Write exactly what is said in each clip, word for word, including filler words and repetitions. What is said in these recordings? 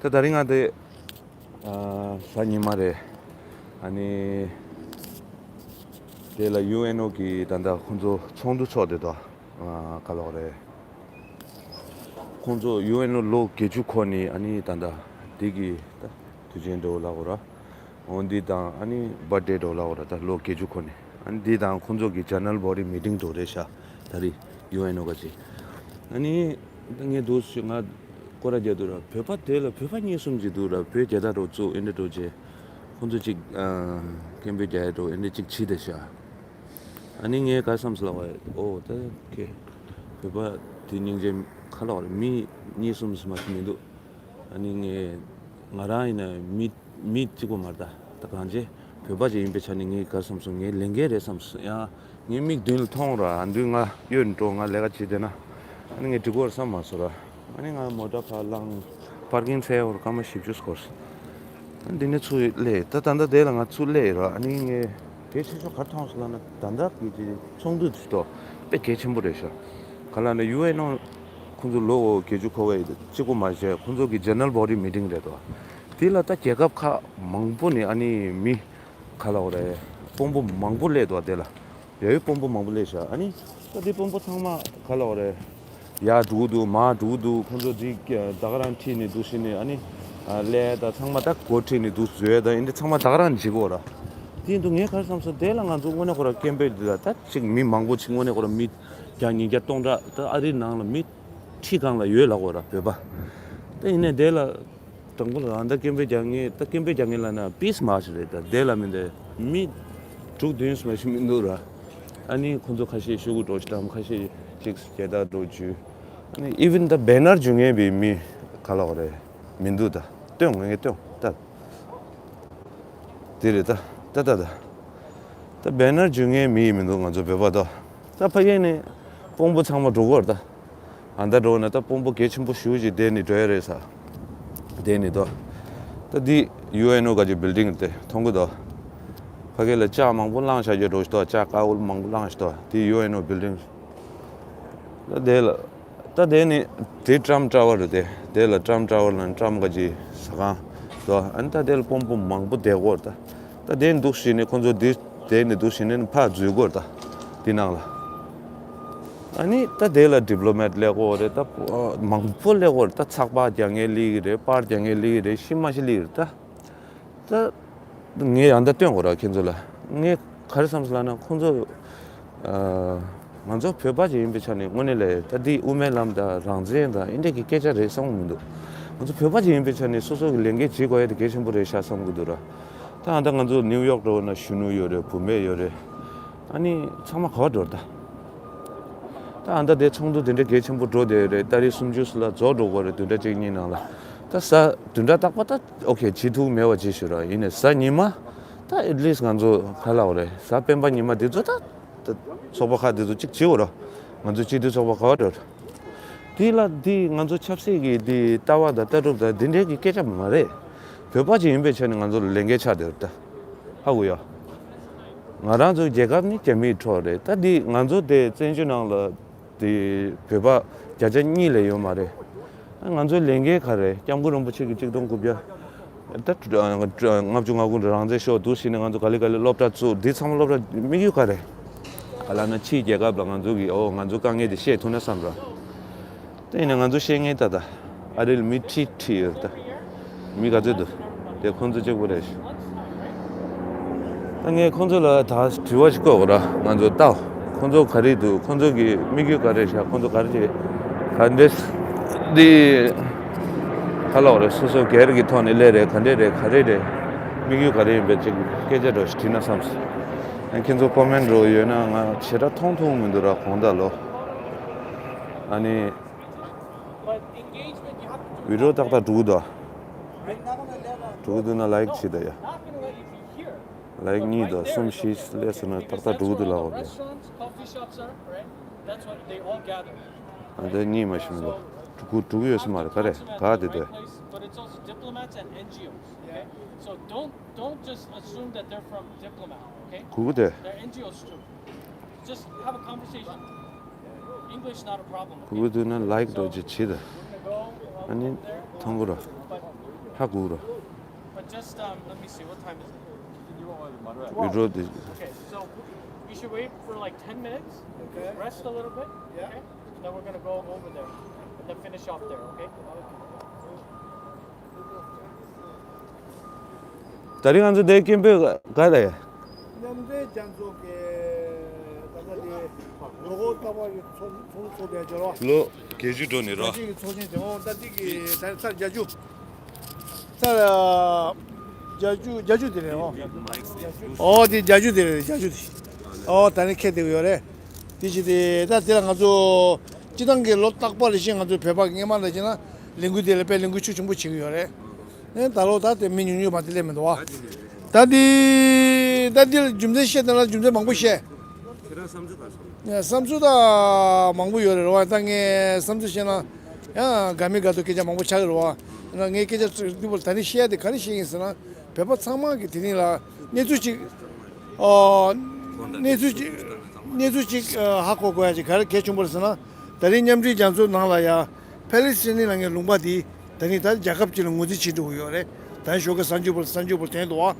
ད་ད་རིང་ང་དེ་ཨ་གཟའ་ཉི་མ་རེད། ཨ་ནི་དེ་ལ་ཡུ་ཨེན་ཨོ་གི་ད་ལྟ་ཁོང་ཚོ་ཚོགས་འདུ་ཚོགས་བསྡད་དོ། ཨ་ག་ལོག་རེད། ཁོང་ཚོ་ཡུ་ཨེན་ཨོ་ལོ་བརྒྱད་ཅུ་འཁོར་ནི་ཨ་ནི་ད་ལྟ་དེ་གི་ད་དུས་ཆེན་འགྲོ་ལ་གོ་ར། འོ་འདི་དང་ཨ་ནི་བར་ཐ་ཌེ་འགྲོ་ལ་གོ་ར། ད་ལོ་བརྒྱད་ཅུ་འཁོར་ནི་ཨ་ནི་འདི་དང་ཁོང་ཚོ་གི་ཇེ་ནེ་རལ་བོ་ཌི་མི་ཊིང་འགྲོ་རེད་ཤག་ད་རེས་ཡུ་ཨེན་ཨོ་ག་ཅིག་ཨ་ནི་ད་ངས་འདུག་སེ་ང་སྐོར་ར་རྒྱག་འདུག་ར། བོད་པ་དེ་ལ་བོད་པ་གཉིས་གསུམ་ཅིག་འདུག་ར། བོད་རྒྱལ་དར་འདྲ་བཙུགས་ཨེ་འདྲ་འདྲ་བྱས། ཁོང་ཚོ་ཅིག་ཨ་སྐད་འབོད་རྒྱག་ཡ་འདྲ་ཨེ་འདྲ་ཅིག་བྱས་བསྡད་ཤག་ཨ་ནི་ངས་ག་བསམ་སོང་ལབ་པ། ཨོ་ད་ཁེ། བོད་པ་དེ་སྙིང་རྗེ་ཁ་ལོག་རེད། མི་གཉིས་གསུམ་ཙམ་མ་ཞིག་མི་འདུག་ཨ་ནི་ངས་ང་རང་ཡིན་ན་མི་མི་གཅིག་པོ་མ་རེད་ད། ད་གང་བྱས་བོད་པ་ཅིག་ཡིན་པའི་ཆ་ནས་ངས་ག་བསམ་སོང་། ངའི་ལས་འགན་རེད་བསམ་སོང་། ཡང་ངའི་མིག་མདུན་ལ་མཐོང་ར། ཨ་འདུས་ང་གཡོལ་འགྲོ། ང་ལས་ཀ་བྱེད་བསྡད་ན་ཨ་ནི་ངས་འགྲིག་གོ་རེད་བསམ་མ་སོང་ར། ཨ་ནི་ང་མོ་ཊ་ཕར་བླངས། པར་ཀིང་ཚད་ཡོད་ར། སྐར་མ་བཞི་བཅུ་སྐོར། ཨ་འདི་ནས་ཚུར་སླེབས། ད་ད་ལྟ་དེ་ལ་ང་ཚུར་སླེབས་ར། ཨ་ནི་ངས་གལ་ཆེ་ཤོས་ག་རེ་མཐོང་སོང་ལབ་ན། ད་ལྟ་གི་དེ་ཚོགས་འདུ་དེ་ཚོ་དཔེ་གལ་ཆེན་པོ་རེད་ཤག་ག་ལབ་ན་ཡུ་ཨེན་ཨོ་ཁོང་ཚོ་ལོ་བརྒྱད་ཅུ་འཁོར་བའི་གཅིག་པོ་མ་བྱས། ཁོང་ཚོ་གི་ཇེ་ནེ་རལ་བོ་ཌི་མི་ཊིང་རེད་དོ། དེ་ལ་ད་རྒྱལ་ཁབ་ཁག་མང་པོ་ནས་ཨ་ནི་མི་ག་ལབ་དགོས་རེད། དཔོན་པོ་མང་པོ་སླེབས་འདུག་དེ་ལ་ཡ་ཡུལ་དཔོན་པོ་མང་པོ་སླེབས་ཤག་ཨ་ནི་ད་དེ་དཔོན་པོ་ཚང་མ་ག་ལབ་དགོས་རེད། ཡར་འགྲོ་གི་འདུག་མར་འགྲོ་གི་འདུག་ཁོང་ཚོ་དེ་ད་ག་རང་ཁྲིད་ནས་འདུག་སེ་ནས་ཨ་ནི་ཨ་ཀླད་དང་ཚང་མ་ད་འགོ་ཁྲིད་ནས་འདུག་བཟོས་དང་ཨེ་འདྲ་ཚང་མ་ད་ག་རང་བྱེད་དགོས་ར། དེ་ཡིན་དུས་ངས་ག་རེ་བསམ་སོང་། དེ་ལ་ང་ཚོ་དངོས་གནས་ཁོ་ར་སྐད་འབོད་འདི་ལ་ད་ཅིག་མི་མང་པོ་ཅིག་དངོས་གནས་ཁོ་ར་མི་བརྒྱ་ཉིས་བརྒྱ་སྟོང་ཕྲག་ད་ཨ་རིའི་ནང་ལ་མི་ཁྲི་སྒང་ལ་ཡོད་ལབ་དགོས་ར་བོད་པ། ད་ཡིན་ནའི་དེ་ལ་དང་པོ་ལ་ཨ་ད་སྐད་འབོད་རྒྱག་མཁན། ད་སྐད་འབོད་རྒྱག་མཁན་ལབ་ན་པིས་མཱར་ཆི་རེད། ད་དེ་ལ་མི་འདི་མི་དྲུག་བདུན་ཙམ་ཞིག་མི་འདུག་ར། ཨ་ནི་ཁོང་ཚོ་ཁ་ཤས་ཤོག་གུ་འདྲ་ཅིག་བཀྲམ། ཁ་ཤས་ཅིག་རྒྱལ་དར་འདྲ་བརྒྱུས། ཨ་ནི་ཨི་ཝན་ད་བེ་ནར་བརྒྱུད་མཁན་པའི་མི་ག་ལབ་དགོས་རེད། མི་འདུག་ད་སྟོན། ངས་སྟོན་ད། དེ་རེད་ད། ད་ད་ད། ད་བེ་ནར་བརྒྱུད་མཁན་མི་ཡི་མི་འདུག་ང་ཚོ་བོད་པ་དོ། ད་ཕ་གི་ནས་དཔོན་པོ་ཚང་མ་འགྲོ་གི་ཡོད་རེད་ད། ཨ་ད་འགྲོ་ན་ད་དཔོན་པོ་གལ་ཆེན་པོ་ཞེ་པོ་ཅིག་བསྡད་ནས་འགྲོ་ཡ་རེད་ས། བསྡད་ནས་དོ། ད་འདི་ཡུ་ཨེན་ཨོ་ག་ཅིག་བིལ་ཌིང་དེ་མཐོང་གི་དོ། ཕ་གི་ལ་ལྕགས་མང་པོ་བླངས་བཞག་རྒྱུ་འདྲ་ཞིག་དོ། ལྕགས་དཀར་པོ་མང་པོ་བླངས་བཞག་དོ། དེ་ཡུ་ཨེན་ཨོ་བིལ་ཌིང་། ད་དེ་ལ། ད་དེ་ནི་དེ་ཊམ་ཊ་ཝར་རེད་དེ། དེ་ལ་ཊམ་ཊ་ཝར་ལ་ཊམ་ག་ཅིག་ཟ་ཁང་དོ། ཨ་ནི་ད་དེ་ལ་དཔོན་པོ་མང་པོ་བསྡད་ཀྱི་ཡོད་རེད་ད། ད་དེ་འདུག་སེ་ནས་ཁོང་ཚོ་དེ་དེ་ནས་འདུག་སེ་ནས་ཕར་འཛུལ་ཀྱི་ཡོད་རེད་ད། དེ་ནང་ལ། ཨ་ནི་ད་དེ་ལ་ཌི་པི་ལོ་མེཊ་སླེབས་ཀྱི་ཡོད་རེད་ད། མང་པོ་སླེབས་ཀྱི་ཡོད་རེད་ད། ཚགས་པར་རྒྱག་མཁན་སླེབས་ཀྱི་རེད། པར་རྒྱག་མཁན་སླེབས་ཀྱི་རེད། ཤི་མ་ཤི་སླེབས་ཀྱི་རེད་ད། ད་ངས་ཡང་ད་སྟོན་དགོས་ར་ཁྱེད་ཚོ་ལ། ངས་ག་རེ་བསམ་སོང་ལབ་ན་ཁོང་ཚོ་ཨ་ང་ཚོ་བོད་པ་ཅིག་ཡིན་པའི་ཆ་ནས་དངོས་གནས་ལས་ད་འདི་དབུ་མའི་ལམ་དང་རང་བཙན་དང་ཨེ་འདྲས་ཀྱི་སྐད་ཆ་རེད་བསམ་གྱི་མི་འདུག་ང་ཚོ་བོད་པ་ཅིག་ཡིན་པའི་ཆ་ནས་སོ་སོ་གི་ལས་འགན་བྱེད་དགོས་ཡ་དེ་གལ་ཆེན་པོ་རེད་ཤག་བསམ་གྱི་འདུག་ར། ད་ཨ་ད་ང་ཚོ་ནིའུ་ཡོག་འགྲོ་ན་གཞོན་ནུ་ཡོད་རེད། བུད་མེད་ཡོད་རེད། ཨ་ནི་ཚང་མ་ག་པར་འགྲོ་རེད་ད། ད་ཨ་ད་དེ་ཚོགས་འདུ་དེ་འདྲ་གལ་ཆེན་པོ་འགྲོ་བསྡད་ཡོད་རེད། ཏ་རིག་སུམ་ཅུ་ལ་རྫོགས་འགྲོ་གི་རེད། བདུན་ཕྲག་གཅིག་གཉིས་ནང་ལ། ད་གཟའ་བདུན་ཕྲག་རྟག་པར་ད་ཨོ་ཁེ་བྱེད་ཐུབ་མེད་པ་བྱེད་ཞུ་ར། ཡིན་ནའི་གཟའ་ཉི་མ་ད་ཨེཊ་ལིསཊ་ང་ཚོ་ག་ལབ་དགོས་རེད། གཟའ་སྤེན་པ་ཉི་མ་དེ་ཚོ་ད་ད་ཚོགས་པ་ཁག་དེ་ཚོ་གཅིག་བྱེད་དགོས་ར། ང་ཚོ་སྤྱི་འཐུས་ཚོགས་པ་ག་པར་འགྲོ་ར། དེ་ལ་དེ་ང་ཚོ་ཆབ་སྲིད་ཀྱི་དེ་ལྟ་བ་དང་ལྟ་གྲུབ་དང་དེ་འདྲའི་གི་སྐད་ཆ་མ་རེད། བོད་པ་ཅིག་ཡིན་པའི་ཆ་ནས་ང་ཚོ་ལ་ལས་འགན་ཆགས་བསྡད་ཡོད་རེད་ད། ཧ་གོ་ཡ། ང་རང་ཚོའི་རྒྱལ་ཁབ་ནི་རྒྱ་མིའི་འཕྲོག་རེད། ད་འདི་ང་ཚོ་དེ་བཙན་བྱོལ་ནང་ལ་དེ་བོད་པ་བརྒྱ་ཆ་གཉིས་ལས་ཡོད་མ་རེད། ང་ཚོའི་ལས་འགན་ག་རེད། སྐྱབས་མགོན་རིན་པོ་ཆེ་གི་གཅིག་སྟོང་དགུ་བརྒྱ། ད་ལྔ་བཅུ་ང་དགུ་རང་བཙན་ཤོག་འདུག་ཟེར་ནས་ང་ཚོ་ག་ལེ་ག་ལེ་སློབ་གྲྭ་བཙུགས། འདི་ཚང་མ་སློབ་གྲྭ་དམིགས་ཡུལ་ག་རེད། ག་ལབ་ན་ཕྱིའི་རྒྱལ་ཁབ་ལ་ང་ཚོ་གི་ཨོ་ང་ཚོའི་དཀའ་ངལ་དེ་བཤད་ཐུབ་ན་བསམ་ར། དེ་ཡིན་ན་ང་ཚོ་བཤད་མཁན་ད་ལྟ་ཨ་རི་ལ་མི་ཁྲི་ཁྲི་ཡོད་རེད་ད། མི་ག་ཚོད་འདུག་དེ་ཁོང་ཚོ་གཅིག་པོ་རེད། ད་ངས་ཁོང་ཚོ་ལ་ད་དྲི་བ་ཞིག་བཀོད་དགོས་ར། ང་ཚོ་ལྟ། ཁོང་ཚོ་ག་རེ་འདུག་ཁོང་ཚོ་གི་དམིགས་ཡུལ་ག་རེ་ཤག་ཁོང་ཚོ་ག་རེ་ག་འདྲས་འདི་ག་ལབ་དགོས་རེད། སོ་སོ་སྒེར་གྱི་ཐོག་ནས་སླེབས་རེད། ག་འདྲས་རེད། ག་རེ་རེད། དམིགས་ཡུལ་ག་རེ་ཡིན་པའི་ཅིག་སྐད་ཆ་འདྲ་ཞིག་དྲིས་ན་བསམ་སོང་། ཁྱེད་ཚོ་ཀོ་མེན་འདྲ་ཡོད་ན། ང་ཞེ་དྲག་མཐོང་ཐུབ་མི་འདུག་ར་གོང་དག་ལོ། ཨ་ནི་བི་ཌི་ཡོ་ཏག་ཏག་འགྲོ་གི་འདུག་འགྲོ་གི་འདུག་ན་ལའིཀ་བྱེད་ད་ཡ། ལའིཀ་གཉིས་དང་གསུམ་བཞི་སླེབས་སོང་ན་ཏག་ཏག་འགྲོ་གི་འདུག་ལབ་དགོས་རེད། ཨ་འདི་གཉིས་མ་ཤི་མི་འདུག་དྲུག་དྲུག་ཡོད་ས་མ་རེད། ག་རེ་ག་དེ་དོ། But it's also diplomats and N G Os. Okay? So don't don't just assume that they're from diplomat. Okay? གུ་གུ་དེ། They're N G Os too. Just have a conversation. English not a problem. གུ་གུ་དུ་ན་ལའིཀ་འགྲོ་ཅི་བྱེད་ད། ཨ་ནི་ཐང་གུ་ར། But ཧ་གོ་ར། But just, um, let me see, what time is it? You draw this. Okay, so you should wait for like ten minutes, rest a little bit, okay? And then we're gonna go over there, and then finish off there, okay? ད་རིང་ང་ཚོ་འདིར་སྐད་འབོད་ག་རེ་ལབ་ཡ། མཉམ་འབྲེལ་རྒྱལ་ཚོགས་ཀྱི་ད་ལྟ་དེ་ལོ་འཁོར་ལྟ་བ་གི་ཚོགས་ཚོགས་འདུ་ཚོགས་པའི་རྒྱུ་རོ། ལོ་བརྒྱད་ཅུ་འགྲོ་ནས་རོ། ཚོགས་ཆེན་གྱི་ཚོགས་ཆེན་དེ་འོང་ད་ལྟ་གི་ད་ཚར་བརྒྱད་ཅུ། ཚར་བརྒྱད་ཅུ་བརྒྱད་ཅུ་དེ་རེད་འོ། འོ་དེ་བརྒྱད་ཅུ་དེ་རེད་བརྒྱད་ཅུ་དེ། འོ་ད་ནི་ཁྱེད་དེ་ཡོད་རེད། དེ་ཅི་དེ་ད་དེ་ལ་ང་ཚོ་སྤྱི་བཏང་གི་ལོ་རྟག་པར་བཞིན་ང་ཚོ་བོད་པ་སྔས་མ་ལ་བྱས་ན་ལས་འགུལ་དེ་ལ་དཔེ་ལས་འགུལ་ཤུགས་ཆེན་པོ་བྱེད་ཀྱི་ཡོད་རེད། ཨེ་ད་ལོ་ད་དེ་མི་ཉུང་ཉུང་མ་དེ་སླེབས་མི་འདུག་བ། ད་དེ་ད་དེ་ལ་རྒྱུ་མཚན་བཤད་དེ་ལ་རྒྱུ་མཚན་མང་པོ་བཤད། ཁྱེད་རང་བསམ་ཚུལ་ག་རེ་བསམ། བསམ་ཚུལ་ད་མང་པོ་ཡོད་རེད་རོ། ད་ངས་བསམ་ཚུལ་བཤད་ན་ཡང་དགའ་མི་དགའ་ཐུབ་སྐད་ཆ་མང་པོ་ཆགས་ཀྱི་རེད་བ། ངས་སྐད་ཆ་ཚིག་འདི་བོ་ད་ནི་བཤད་ཡ་དེ་ག་རེ་བཤད་ཡིན་ཟེར་ན། བོད་པ་ཚང་མ་གི་དེ་རིང་ལ་གནས་ཚུལ་ཅིག་ཨོ། གནས་ཚུལ་ཅིག་གནས་ཚུལ་ཅིག་ཧ་གོ་དགོས་ཡ་ཅིག་ག་རེ་གལ་ཆེན་པོ་རེད་ཟེར་ན། ད་རིང་མཉམ་འབྲེལ་རྒྱལ་ཚོགས་ནང་ལ་ཡ་ཕེ་ལེ་སི་ཐན་ལ་ངའི་ལུང་པ་འདི་ད་རིང་ད་རྒྱལ་ཁབ་ཅིག་ལ་ངོས་འཛིན་བྱེད་འགྲོ་གི་ཡོད་རེད། ད་ཞོགས་ཀ་གསར་འགྱུར་བར་གསར་འགྱུར་བར་དྲན་འདུག་བ།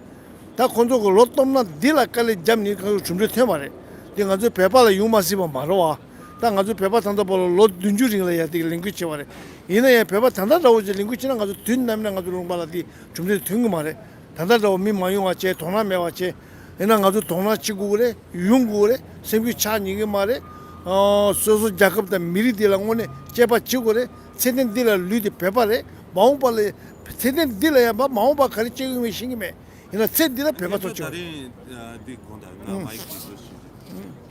ད་ཁོང་ཚོ་གི་ལོ་སྟོང་ན་འདི་ལ་དཀའ་ལས་བརྒྱབ་ནས་ཁོང་ཚོ་གྲུབ་འབྲས་ཐོན་པ་རེད། འདི་ང་ཚོའི་བོད་པ་ལ་ཡོང་མ་སྲིད་པ་མ་རེད་བ། ད་ང་ཚོའི་བོད་པ་ད་ལྟ་བར་ལ་ལོ་བདུན་ཅུ་རིང་ལ་ཡ་དེ་གི་ལས་འགུལ་བྱས་པ་རེད། ཡིན་ན་ཡང་བོད་པ་ད་ལྟ་འདྲ་བོ་ཅིག་ལས་འགུལ་བྱས་ན་ང་ཚོ་དུས་ནམ་ཡིན་ན་ང་ཚོ་ལུང་པ་ལ་འདི་གྲུབ་འབྲས་ཐོན་གི་མ་རེད། ད་ལྟ་འདྲ་བོ་མི་མ་ཡོང་བ་བྱས་དོ་སྣང་མེད་པ་བྱས། ཡིན་ན་ང་ཚོ་དོ་སྣང་བྱེད་དགོས་རེད། ཡོང་དགོས་རེད། སེམས་འགུལ་ཆགས་ཉན་གི་མ་རེད། ཨ་སོ་སོ་རྒྱལ་ཁབ་དང་མི་རིགས་འདི་ལ་དངོས་གནས་དཔྱད་པ་བྱེད་དགོས་རེད། ཚེ་འདི་འདི་ལ་ལུས་ཏེ་བོད་པ་རེད། མ་འོངས་པ་ལ་ཚེ་འདི་འདི་ལ་ཡང་མ་འོངས་པ་ག་རེ་སྐྱེ་གི་ཡོད་མེད་ཤེས་གི་མེད། ཡིན་ན་ཚེ་འདི་ལ་བོད་པ་ཚོ་ཁྱོད་ཚོ་ད་བྱུང་། རིང་ཨ་འདི་དགོངས་དག་ང་ཨུ། མ་ཡིག་ཅིག་བཟོ་ཞུ།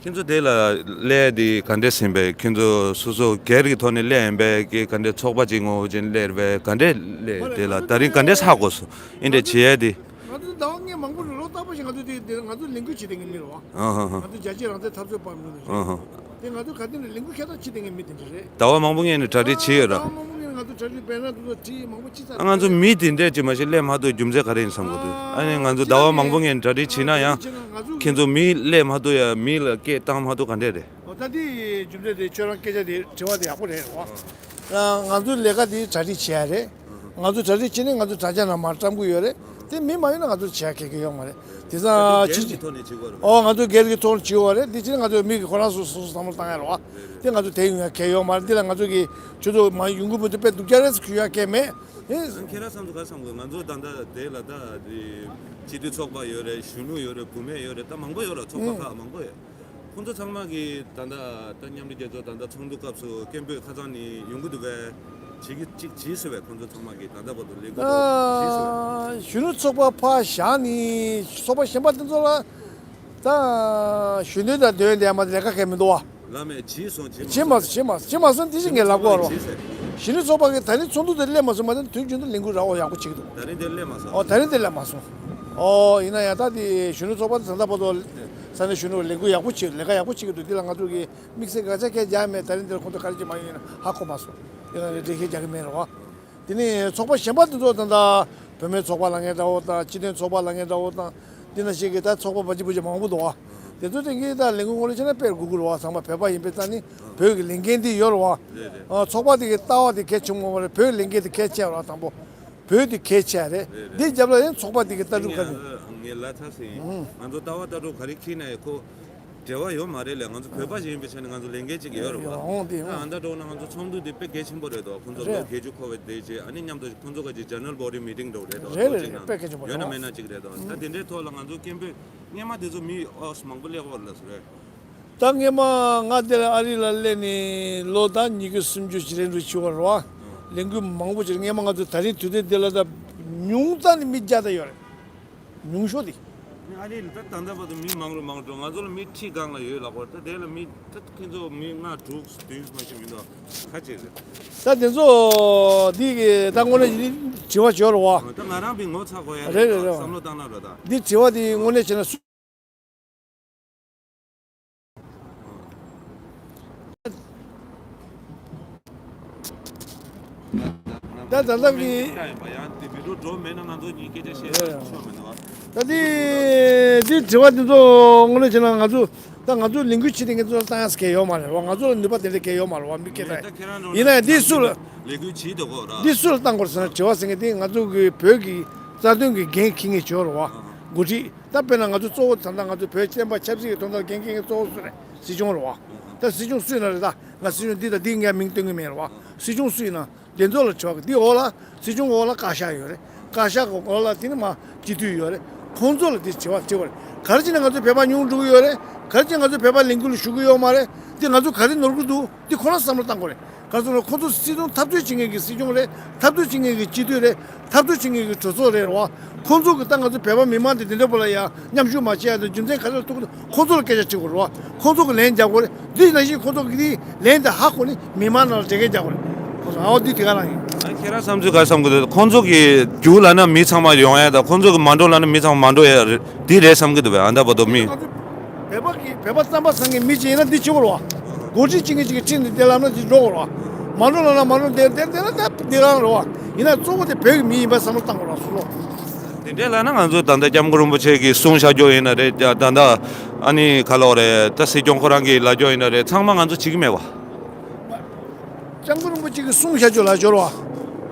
ཁྱོད་ཚོ་དེ་ལ་སླེབས་དེ་ག་འདྲས་ཟིན་པས། ཁྱོད་ཚོ་སོ་སོ་སྒེར་གྱི་ཐོག་ནས་སླེབས་ཡིན་པས་ཀྱི་ག་འདྲས་ཚོགས་པ་ཅིག་ངོ་བོ་ཅན་སླེབས་པས་ག་འདྲས་སླེབས་དེ་ལ་ད་རིང་ག་འདྲས་ཧ་གོ་སོང་། ཨེ་འདྲས་བྱེད་ཡས་དེ། ང་ཚོ་ཟླ་བ་ལྔའི་མང་པོ་རེད། ལོ་རྟག་པར་ཞིག་ང་ཚོ་དེ་དེ་ང་ཚོ་ལས་འགུལ་བྱེད་དེ་ངའི་མི་རེད་བ། ཨ་ཧ་ཧ། ང་ཚོ་རྒྱལ་གཅེས་རང་བཙན་འཐབ་རྩོད་པ་མི་རེད། ཨ་ཧ། དེ་ང་ཚོ་ག་དེ་ནས་ལས་འགུལ་ཁྱད་དག་བྱེད་དེ་ངའི་མི་དེ་འདྲ་རེད། ཟླ་བ་མང་པོ་སྔོན་ནས་གྲ་སྒྲིག་བྱས་ཡོད་ར། ཟླ་བ་མང་པོ་སྔོན་ནས་ང་ཚོ་གྲ་སྒྲིག་དཔེར་ན་དེ་ཚོ་བྲིས་མང་པོ་ཅི་ཙམ། ཨ་ང་ཚོ་མི་དེ་འདྲས་ཅིག་མ་ཞིག་སླེབས་མ་ཐུབ་རྒྱུ་མཚན་ག་རེ་ཡིན་བསམ་གི་འདུག་ཨ་ནི་ང་ཚོ་ཟླ་བ་མང་པོ་སྔོན་ནས་གྲ་སྒྲིག་བྱས་ན་ཡང་ཁྱེད་ཚོ་མི་སླེབས་མ་ཐུབ་ཡ་མི་ལ་སྐད་བཏང་མ་ཐུབ་ག་འདྲས་རེད། ཨོ་ད་དེ་རྒྱུ་མཚན་དེ་ཁྱོད་རང་སྐད་ཆ་དེ་དྲི་བ་དེ་ཡག་པོ་རེད་རོ། ང་ཚོའི་ལས་ཀ་དེ་གྲ་སྒྲིག་བྱས་ཡ་རེད། ང་ཚོ་གྲ་སྒྲིག་བྱས་ནས་ང་ཚོ་དྲ་རྒྱ་ནང་མར་བཀྲམ་གི་ཡོད་རེད། དེ་མི་མ་ཡོང་ན་ང་ཚོ་བྱེད་ཡ་གལ་གལ་ཡོད་མ་རེད། དེ་ཚ་ཕྱི་ཕྱི་ཐོག་ནས་བྱེད་དགོས་རེད། ཨོ་ང་ཚོ་སྒེར་གྱི་ཐོག་ནས་བྱེད་དགོས་རེད། དེ་ཕྱིར་ང་ཚོ་མི་གི་ཁོ་རང་སོ་སོ་སོ་བསམ་བློ་བཏང་ཡ་རེད་བ། དེ་ང་ཚོ་དེ་ཡོང་ཡ་གལ་ཡོད་མ་རེད། དེ་ལ་ང་ཚོ་གི་ཁྱོད་ཚོ་མ་ཡོང་གི་མི་འདུག་དཔེ་སྡུག་ཅག་རེད་ཟེར་གྱི་ཡོད་ཡ་གལ་མེད། ཨེ། ཁྱེད་རང་བསམ་ཚུལ་ག་རེ་བསམ་དགོས། ང་ཚོ་ད་ལྟ་དེ་ལ་ད་དེ་སྤྱི་འཐུས་ཚོགས་པ་ཡོད་རེད། གཞོན་ནུ་ཡོད་རེད། བུད་མེད་ཡོད་རེད། ད་མང་པོ་ཡོད་རེད། ཚོགས་པ་ཁག་མང་པོ་ཡོད། ཁོང་ཚོ་ཚང་མ་གིས་ད་ལྟ་ད་མཉམ་འབྲེལ་རྒྱལ་ཚོགས་ད་ལྟ་ཚོགས་འདུ་སྐབས་སུ་སྐད་འབོད་ཁ་སང་ནས་ཡོང་གི་འདུག་པས། བྱེད་ཀྱི་གཅིག་བྱེད་ཟེར་བས། ཁོང་ཚོ་ཚང་མ་གིས་ད་ལྟ་བར་དུ་ལས་འགུལ་ཐོག་བྱེད་ཟེར་བས། གཞོན་ནུ་ཚོགས་པ་ཕར་བཞག་ནས་ཚོགས་པ་གཞན་པ་དེ་ཚོ་ལ་ད་གཞོན་ནུ་དང་འདོན་བསྡད་མ་ལས་ཀ་གལ་མི་འདུག་བ། བླ་མས་བྱེད་སོང་། བྱེད་མ་སོང་། བྱེད་མ་སོང་། བྱེད་མ་སོང་། དེ་བཞིན་ངས་ལབ་དགོས་རོགས། བྱེད་ཟེར། གཞོན་ནུ་ཚོགས་པ་གིས་ད་རིང་ཚོགས་འདུ་དེ་སླེབས་མ་སོང་། མ་ད་དུས་རྒྱུན་དུ་ལས་འགུལ་རག་འོ་ཡག་པོ་བྱེད་ཀྱི་འདུག་ད་རིང་དེ་སླེབས་མ་སོང་། ཨོ་ད་རིང་དེ་སླེབས་མ་སོང་། ཨོ་ཡིན་ན་ཡང་ད་དེ་གཞོན་ནུ་ཚོགས་པ་དེ་ད་ལྟ་བར་དུ་ས་གནས་གཞོན་ནུ་ལས་འགུལ་ཡག་པོ་བྱེད། ལས་ཀ་ཡག་པོ་བྱེད་ཀྱི་འདུག་དེ་ལ་ང་ཚོ་གིས་དམིགས་བསལ་དགག་བྱ་གང་ཡང་རྒྱག་མེད། ད་རིང་དེར་ཁོང་ཚོ་ག་རེ་བྱེད་མ་ཡོང་ཡིན་ན་ཧ་གོ་མ་སོང་། དེ་ལ་ནི་འགྲེལ་བཤད་རྒྱག་གི་མེད་རེད་བ། དེ་ནས་ཚོགས་པ་གཞན་པ་དེ་ཚོ་ད་ལྟ་བུད་མེད་ཚོགས་པ་ལབ་མཁན་འདྲ་བོ་དང་། སྤྱི་མཐུན་ཚོགས་པ་ལབ་མཁན་འདྲ་བོ་དང་། འདི་ན་ཞིག་གི་ད་ཚོགས་པ་བ་ཅི་བུ་ཅི་མང་པོ་འདུག་བ། དེ་ཚོ་དེང་གི་ད་ལས་འགུལ་ངོ་ལ་ཕྱིན་ན་དཔེ་དགོས་ཀྱི་རེད་བ། ཚང་མ་བོད་པ་ཡིན་པའི་རྩ་ནི་བོད་ཀྱི་ལས་འགན་འདི་ཡོད་རེད་བ། རེད་རེད། ཨ་ཚོགས་པ་དེ་གི་ལྟ་བ་དེ་གལ་ཆེན་པོ་མ་རེད། བོད་ཀྱི་ལས་འགན་དེ་གལ་ཆེ་བ་རེད། དང་པོ་བོད་དེ་གལ་ཆེ་རེད། རེད་རེད། འདི་རྒྱབ་ལ་ཡང་ཚོགས་པ་དེ་གི་ལྟ་གྲུབ་ག་རེ། ངས་ལ་ཐ་སེ་ཡིན། ང་ཚོ་ལྟ་བ་ལྟ་གྲུབ་ག་རེ་འཁྱེར་ན་ཡང་ཁོ་འབྲེལ་བ་ཡོད་མ་རེད་ལས། ང་ཚོ་བོད་པ་ཞིག་ཡིན་པའི་ཆ་ནས་ང་ཚོ་ལས་འགན་ཅིག་ཡོད་རེད་བ། འོང་དེ་ད་འོང་། ཨ་ད་འགྲོ་ན་ང་ཚོ་ཚོགས་འདུ་འདི་དཔེ་གལ་ཆེན་པོ་རེད་དོ། ཁོང་ཚོ་ལོ་རེད། བརྒྱད་ཅུ་འཁོར་བའི་དེ་རྗེས་ཨ་ནི་མཉམ་དུ་ཁོང་ཚོ་ག་ཅིག་General Body Meeting་འགྲོ་རེད་དོ། རེད་ལོ་རེད་གཅིག་རེད། ནང་དཔེ་གལ་ཆེན་པོ་ཡོད་ན་རེད་མེད་ན་གཅིག་རེད་དོ། ད་དེ་འདྲའི་ཐོག་ལ་ང་ཚོ་སྐད་འབོད་སྔས་མ་དེ་ཚོ་མི་ཨོ་མང་པོ་སླེབས་ཡོད་རེད་ལ་སུ་རེད། ད་སྔས་མ་ང་དེ་ལ་ཨ་རི་ལ་སླེབས་ནས་ལོ་ད་ཉི་ཤུ་སུམ་ཅུ་ཞིག་རིང་རུ་ཆུ་བར་བ། ལས་འགུལ་མང་པོ་ཅིག་སྔས་མ་ང་ཚོ་ད་རིང་དུས་ཚོད་འདི་ལ་ད་ཉུང་མཐའ་ནས་མི་བརྒྱ་ད་ཡོད་རེད། ཉུང་ཤོས་དེ། ཨ་རི་ལ་ད་ད་ལྟ་བར་དུ་མི་མང་རུ་མང་རུ་འགྲོ། ང་ཚོ་ལ་མི་ཁྲི་སྒང་ལ་ཡོད་ལབ་པ་རེད། ད་དེ་ལ་མི་ད་ཁྱེད་ཚོ་མི་ལྔ་དྲུག་བདུན་མ་ཞིག་མི་འདུག་ཁ་ཅིག་རེད། ད་དེ་ཚོ་འདི་གི་ད་དངོས་གནས་དྲི་བ་བྱོས་རོགས་བ། ད་ང་རང་བི་ངོ་ཚ་དགོས་ཡ་རེད། རེད་རེད་རེད། བསམ་བློ་བཏང་ན་རོ་ད། འདི་དྲི་བ་དེ་དངོས་གནས་བྱས་ན་སུ། ད་ད་ལྟ་གི་ད་ཡིན་པ་ཡང་དེ་མི་འགྲོ་འགྲོ་མེད་ན་ང་ཚོ་གཉིས་སྐད་ཆ་བཤད་ཡ་ཆོ་མི་འདུག་བ། ད་དེ་དེ་དྲི་བ་དེ་ཚོ་དངོས་གནས་བྱས་ན་ང་ཚོ་ད་ང་ཚོ་ལས་འགུལ་བྱེད་དེ་ངས་ཚོ་བཏང་ཡ་གལ་ཡོད་མ་རེད་བ། ང་ཚོ་ལ་ནུས་པ་དེ་འདྲ་གལ་ཡོད་མ་རེད་བ། མི་སྐད་ད་ཡིན་ན་འདི་སུ་ལ་ལས་འགུལ་བྱེད་དེ་གོ་ར་འདི་སུ་ལ་བཏང་དགོས་ཟེར་ན་དྲི་བ་ཟེར་མཁན་དེ་ང་ཚོ་གི་བོད་ཀྱི་རྩ་དོན་གྱི་འགན་འཁྱེར་མཁན་ཅིག་ཡོད་རེད་བ། འགོ་ཁྲིད་ད་དཔེར་ན་ང་ཚོ་གཙོ་བོ་ད་ལྟ་ང་ཚོ་བོད་བསྟན་པ་ཆབ་སྲིད་ཀྱི་དོན་དག་འགན་འཁྱེར་མཁན་གཙོ་བོ་སུ་རེད། སྲིད་སྐྱོང་རེད་བ། ད་སྲིད་སྐྱོང་སུ་ཡིན་ན་རེད། ད་ང་སྲིད་སྐྱོང་འདི་དང་འདི་ངས་མིང་སྟོན་གི་མེད་རེད་བ། སྲིད་སྐྱོང་སུ་ཡིན་ན། དེ་ཚོ་ལ་དྲི་བ། དེ་འོག་ལ་སྲིད་སྐྱོང་འོག་ལ་བཀའ་ཤག་ཡོད་རེད། བཀའ་ཤག་གི་འོག་ལ་དེ་ནི་མ་སྤྱི་འཐུས་ཡོད་རེད། ཁོང་ཚོ་ལ་དེ་དྲི་བ་དྲི་བ་རེད། ག་རེ་བྱས་ནས་ང་ཚོ་བོད་པ་ཉུང་འགྲོ་གི་ཡོད་རེད། ག་རེ་བྱས་ནས་ང་ཚོ་བོད་པ་ལས་འགུལ་ལ་ཞུགས་གི་ཡོད་མ་རེད། དེ་ང་ཚོ་ག་རེ་ནོར་གི་འདུག་དེ་ཁོ་རང་བསམ་བློ་བཏང་དགོས་རེད། ག་རེ་ཟེར་ན་ཁོང་ཚོ་སྲིད་དོན་འཐབ་རྩོད་བྱེད་མཁན་གྱི་སྲིད་སྐྱོང་རེད། འཐབ་རྩོད་བྱེད་མཁན་གྱི་སྤྱི་འཐུས་རེད། འཐབ་རྩོད་བྱེད་མཁན་གྱི་གྲོས་ཚོགས་རེད་རེད་བ། ཁོང་ཚོ་གི་ད་ང་ཚོ་བོད་པ་མི་མང་དེ་དེ་འདྲ་པོ་ལ་ཡང་མཉམ་ཞུགས་མ་བྱས་ཡ་དེ་རྒྱུ་མཚན་ག་རེ་ལ་ཐུག་གི་འདུག་ཁོང་ཚོ་ལ་སྐད་ཆ་དྲི་དགོས་རེད་བ། ཁོང་ཚོ་གི་ལན་རྒྱག་དགོས་རེད། འདི་ནང་བཞིན་ཁོང་ཚོ་གི་དེའི་ལན་དེ་ཧ་གོ་ནས་མི་མང་ནང་ལ་འབྲེལ་མཁན་རྒྱག་དགོས་རེད། ཁོང་ཚོ་ཨའོ་འདི་དེ་ག་རང་ཡིན། ཨ་ཁྱེད་རང་བསམ་ཚུལ་ག་རེ་བསམ་གི་འདུག་ཁོང་ཚོ་གི་རྒྱུགས་ལབ་ན་མི་ཚང་མ་ཡོང་ཡ་དང་ཁོང་ཚོ་གི་མ་འགྲོ་ལབ་ན་མི་ཚང་མ་མ་འགྲོ་ཡ་རེད། འདི་རེད་བསམ་གི་འདུག་བས། ཨ་ད་བར་དུ་མི། ང་ཚོ་བོད་པ་གི་བོད་པ་རྩམ་པ་ཟ་མཁན་མི་གཅིག་ཡིན་ན་འདི་བྱེད་དགོས་རེད་བ། འགོ་ཁྲིད་བྱེད་མཁན་གཅིག་གིས་ཁྲིད་ནས་བསྡད་ལབ་ན་འདི་འགྲོ་དགོས་རེད་བ། མ་འགྲོ་ལབ་ན་མ་འགྲོ་བསྡད་བསྡད་བསྡད་ན་ད་འདི་རང་རེད་བ། ཡིན་ན་གཙོ་བོ་དེ་བོད་ཀྱི་མི་ཡིན་པ་བསམ་བློ་བཏང་དགོས་རེད་བ་སོ་སོ། དེ་འདྲས་ལབ་ན་ང་ཚོ་ད་ལྟ་སྐྱབས་མགོན་རིན་པོ་ཆེ་གིས་གསུང་བཞག་རྒྱུ་ཡིན་ན་རེད། ད་ད་ལྟ་ཨ་ནི་ག་ལབ་རེད། ད་སྲིད་སྐྱོང་ཁོ་རང་གིས་ལབ་རྒྱུ་ཡིན་ན་རེད། ཚང་མ་ང་ཚོ་བྱེད་ཀྱི་མེད་བ། སྐྱབས་མགོན་རིན་པོ་ཆེ་གིས་གསུང་བཞག་རྒྱུ་ལ་སྦྱོར་བ།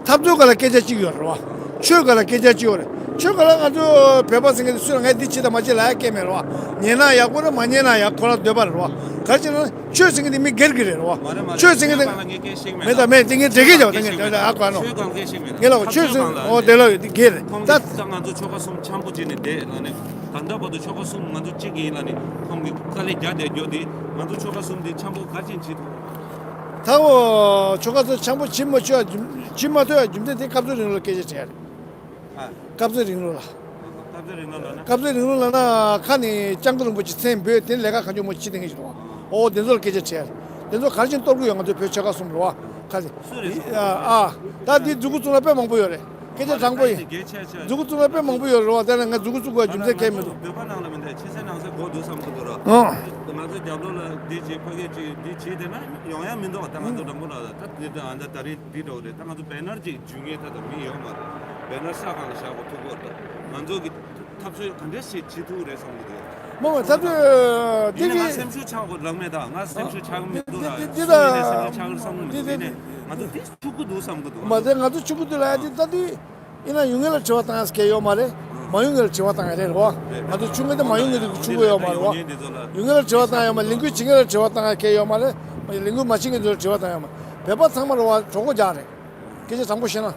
འཐབ་རྩོད་སྒང་ལ་སྐད་ཆ་གཅིག་ཡོད་རེད་བ། ཆོས་སྒང་ལ་སྐད་ཆ་གཅིག་ཡོད་རེད། ཆོས་སྒང་ལ་ང་ཚོ་བོད་པ་ཟེར་མཁན་དེ་སུས་ལ་ངས་འདི་བྱེད་དང་མ་བྱེད་ལབ་ཡ་སྐད་མེད་རེད་བ། ཉན་ན་ཡག་པོ་རེད། མ་ཉན་ན་ཡག་ཁོ་རང་འདོད་པ་རེད་བ། ག་རེ་བྱས་ན་ཆོས་ཟེར་མཁན་དེ་མི་སྒེར་གྱི་རེད་རེད་བ། མ་རེད་མ་རེད། ཆོས་ཟེར་མཁན་དེ་ཆོས་སྒང་ལ་ངས་སྐད་བཤད་མེད། མེད་ད་མེད་དེ་ངས་འགྲེལ་གྱི་བྱ་བ་དེ་ངས་འགྲེལ་ཨ་གོ་ནོ། ཆོས་སྒང་ལ་སྐད་བཤད་མེད། ངས་ལབ་ཆོས་ཟེར་འོ་དེ་ལ་ཡོད་དེ་སྒེར་རེད་ཁོང་ད། གིས་ད་ང་ཚོ་ཆོལ་ཁ་གསུམ་འཆམ་པོ་བྱས་ནས་བསྡད་ལབ་ནས། ད་ལྟ་བར་དུ་ཆོལ་ཁ་གསུམ་ང་ཚོ་གཅིག་ཡིན་ལབ་ནས་ཁོང་གིས་དཀའ་ལས་རྒྱག་བསྡད་རྒྱུ་དེ་ང་ཚོ་ཆོལ་ཁ་གསུམ་དེ་འཆམ་པོ་ག་རེ་བྱས་བྱེད་ཐུབ། ད་འོ་ཆོལ་ཁ་ཚོ་འཆམ་པོ་བྱེད་མ་ཆོག་ཡ་རྒྱུ་བྱེད་མ་ཐུབ་ཡ་རྒྱུ་མཚན་དེ་སྐབས་འཚོལ་རིང་ལུགས་ལ་སྐད་ཆ་དྲིས་ཡ་རེད། ཨ། སྐབས་འཚོལ་རིང་ལུགས་ལ། སྐབས་འཚོལ་རིང་ལུགས་ལབ་ན། སྐབས་འཚོལ་རིང་ལུགས་ལབ་ན་ཁ་ནས་སྐྱབས་མགོན་རིན་པོ་ཆེ་མཚན་འབོད་དེ་ལས་ཀ་གང་བྱུང་མོ་བྱེད་དེ་ངེས་ཤིག་འདུག་འོ་དེ་ཚོ་ལ་སྐད་ཆ་དྲིས་ཡ་རེད། དེ་ཚོ་ག་རེ་བྱས་གཏོར་གི་ཡོད་ང་ཚོ་བོད་ཆོལ་ཁ་གསུམ་རེད་བ། ཁ་ཚིག་སུ་རེད་གསུངས། ཨ་ཨ། ད་འདི་མཛུ་གུ་བཙུགས་ན་དཔེ་མང་པོ་ཡོད་རེད། སྐད་ཆ་དྲང་པོ་ཡིན། མཛུ་གུ་བཙུགས་ན་དཔེ་མང་པོ་ཡོད་རེད་བ། དེ་ནས་ང་མཛུ་གུ་བཙུགས་དགོས་རྒྱུ་མཚན་གང་ཡང་མི་འདུག་བོད་པ་ནང་ལ་མི་འདུག་ཕྱི་གསལ་ནང་གསལ་གོ་འདུག་བསམ་གི་འདུག་ར། ཨང་། ང་ཚོ་རྒྱབ་ལོགས་ལ་འདི་བྱེད་ཕ་གི་ཅིག་འདི་བྱེད་དེ་ན་ཡོང་ཡ་མི་འདུག་ད་ང་ཚོ་དྲང་པོ་ལ་ད་འདི་ད་ཨ་ད་ད་རིང་འདི་འདྲ་བོ་རེད། ད་ང་ཚོ་བེ་ནར་ཅིག་འཇུས་ངེས་ད་ད་མི་ཡོད་མ་རེད། བེ་ནར་ཤག་སྒང་ལ་བཞག་གོ་ཐུག་གོ་ད་ང་ཚོ་གི་འཐབ་རྩོད་ག་འདྲ་ཞིག་བྱེད་ཐུབ་རེད་བསམ་གི་འདུག་མ་མ་འཐབ་རྩོད་འདི་ཡིན་ན་ང་གི་སེམས་ཤུགས་ཆག་གོ་ལབ་མེད། ད་ང་སེམས་ཤུགས་ཆག་གི་མི་འདུག་ར། འདི་འདི་སུ་ཡིན་ནའི་སེམས་ཤུགས་ཆག་གི་བསམ་གི་མི་འདུག་འདི་ནས་ང་ཚོ་འདི་ཆུ་གུ་འདུག་བསམ་གི་འདུག་མ་དེ་ང་ཚོ་ཆུ་གུ་འདུག་ལ་ཡ་འདི་ད་འདི་ཡིན་ན་ཡོང་མཁན་ལ་དྲི་བ་བཏང་ཡ་སྐད་ཡོད་མ་རེད། མ་ཡོང་མཁན་ལ་དྲི་བ་བཏང་ཡ་རེད་རེད་བ། ང་ཚོ་ཆུ་མཁན་དེ་མ་ཡོང་མཁན་དེ་ཆུ་གུ་ཡོད་མ་རེད་བ། ཡོང་མཁན་ལ་དྲི་བ་བཏང་ཡ་མ་ལས་འགུལ་བྱེད་མཁན་ལ་དྲི་བ་བཏང་ཡ་སྐད་ཡོད་མ་རེད། ལས་འགུལ་མ་བྱེད་མཁན་ཚོ་ལ་དྲི་བ་བཏང་ཡ་མ་རེད། བོད་པ་ཚང་མ་རེད་བ་གྲོགས་པོ་རྒྱག་རེད། སྐད་ཆ་དྲང་པོ་བཤད་ན།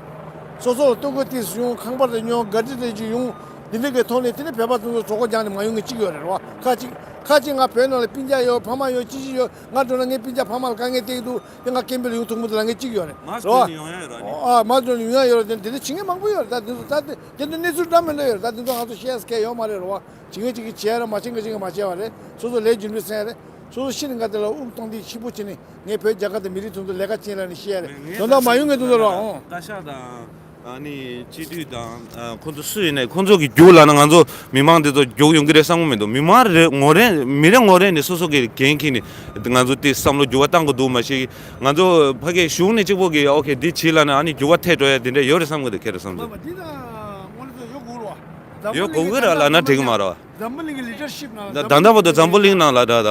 སོ་སོ་ལ་ལྟོ་གོས་ཏིས་ཡོང་ཁང་པ་རེ་ཉོ་ག་ཏི་རེ་ཅིག་ཡོང་། འདི་འདྲ་གི་ཐོག་ནས་དེ་ནི་བོད་པ་ཚོ་གྲོགས་པོ་རྒྱག་ནས་མ་ཡོང་མཁན་གཅིག་ཡོད་རེད་བ། ཁ་ཅིག་ཁ་ཅིག་ང་བོད་ནང་ལ་སྤུན་ཀྱག་ཡོད་ཕ་མ་ཡོད་ཅི་ཅི་ཡོད་ང་འགྲོ་ན་ངའི་སྤུན་ཀྱག་ཕ་མ་ལ་དཀའ་ངལ་སྟེར་གི་འདུག་དེ་ང་སྐད་འབོད་ལ་ཡོང་ཐུབ་མི་འདུག་ལབ་མཁན་གཅིག་ཡོད་རེད། མ་རེད་བ། ཨ་མ་འགྲོ་ན་ཡོང་ཡ་ཡོད་རེད། དེ་འདི་འདྲ་བྱེད་མཁན་མང་པོ་ཡོད་རེད། ད་འདི་ཚོ་ད་དེ་དེ་ཚོ་གནས་ཚུལ་འདྲ་མི་འདྲ་ཡོད་རེད། ད་འདི་ཚོ་ང་ཚོ་བཤད་ས་སྐད་ཡོད་མ་རེད་རེད་བ། བྱེད་མཁན་གཅིག་གིས་བྱས་རེད། མ་བྱེད་མཁན་གཅིག་གིས་མ་བྱས་པ་རེད། སོ་སོ་ལས་རྒྱུ་འབྲས་སེང་རེད། སོ་སོ་ཤི་ནས་ང་དེ་ལ་དབུགས་གཏོང་དུས་ཕྱི་པོ་བྱས་ནས་ངས་བོད་རྒྱལ་ཁབ་དང་མི་རིགས་དོན་དུ་ལས་ཀ་བྱེད་ལབ་ནས་བཤད་ཡ་རེད། དོན་དག་མ་ཡོང་མཁན་དེ་ཚོ་ལ་ཨང་། བཀའ་ཤག་དང་ཨ་ནི་སྤྱི་འཐུས་དང་ཁོང་ཚོ་སུ་ཡིན་ནའི་ཁོང་ཚོ་གི་རྒྱུགས་ལབ་ན་ང་ཚོ་མི་མང་དེ་ཚོ་རྒྱུགས་ཡོང་གི་རེད་བསམ་གི་མི་འདུག་མི་མང་རེ་ངོ་རེ་མི་རེ་ངོ་རེ་ནས་སོ་སོ་གི་འགན་འཁྱེར་ནས་ང་ཚོ་དེ་བསམ་བློ་འགྱུར་བ་བཏང་དགོས་འདུག་མ་གཞི་ང་ཚོ་ཕ་གིའི་གཞུང་ནས་གཅིག་པོ་གི་ཨོ་ཁེ་འདི་བྱེད་ལབ་ན་ཨ་ནི་འགྱུར་བ་ཐེབས་འགྲོ་ཡ་དེ་འདྲ་ཡོད་རེད་བསམ་གི་འདུག་ཁྱེད་རང་བསམ་ཚུལ། འདི་ད་དངོས་གནས་ཡོད་དགོས་ཀྱི་རེད་ལབ་ན་འགྲིག་གི་མ་རེད་བ། འཛམ་བུ་གླིང་གི་ལི་ཌར་ཤིབ་ནང་ལ། ད་ད་ལྟ་བར་དུ་འཛམ་བུ་གླིང་ནང་ལ་ད་ད་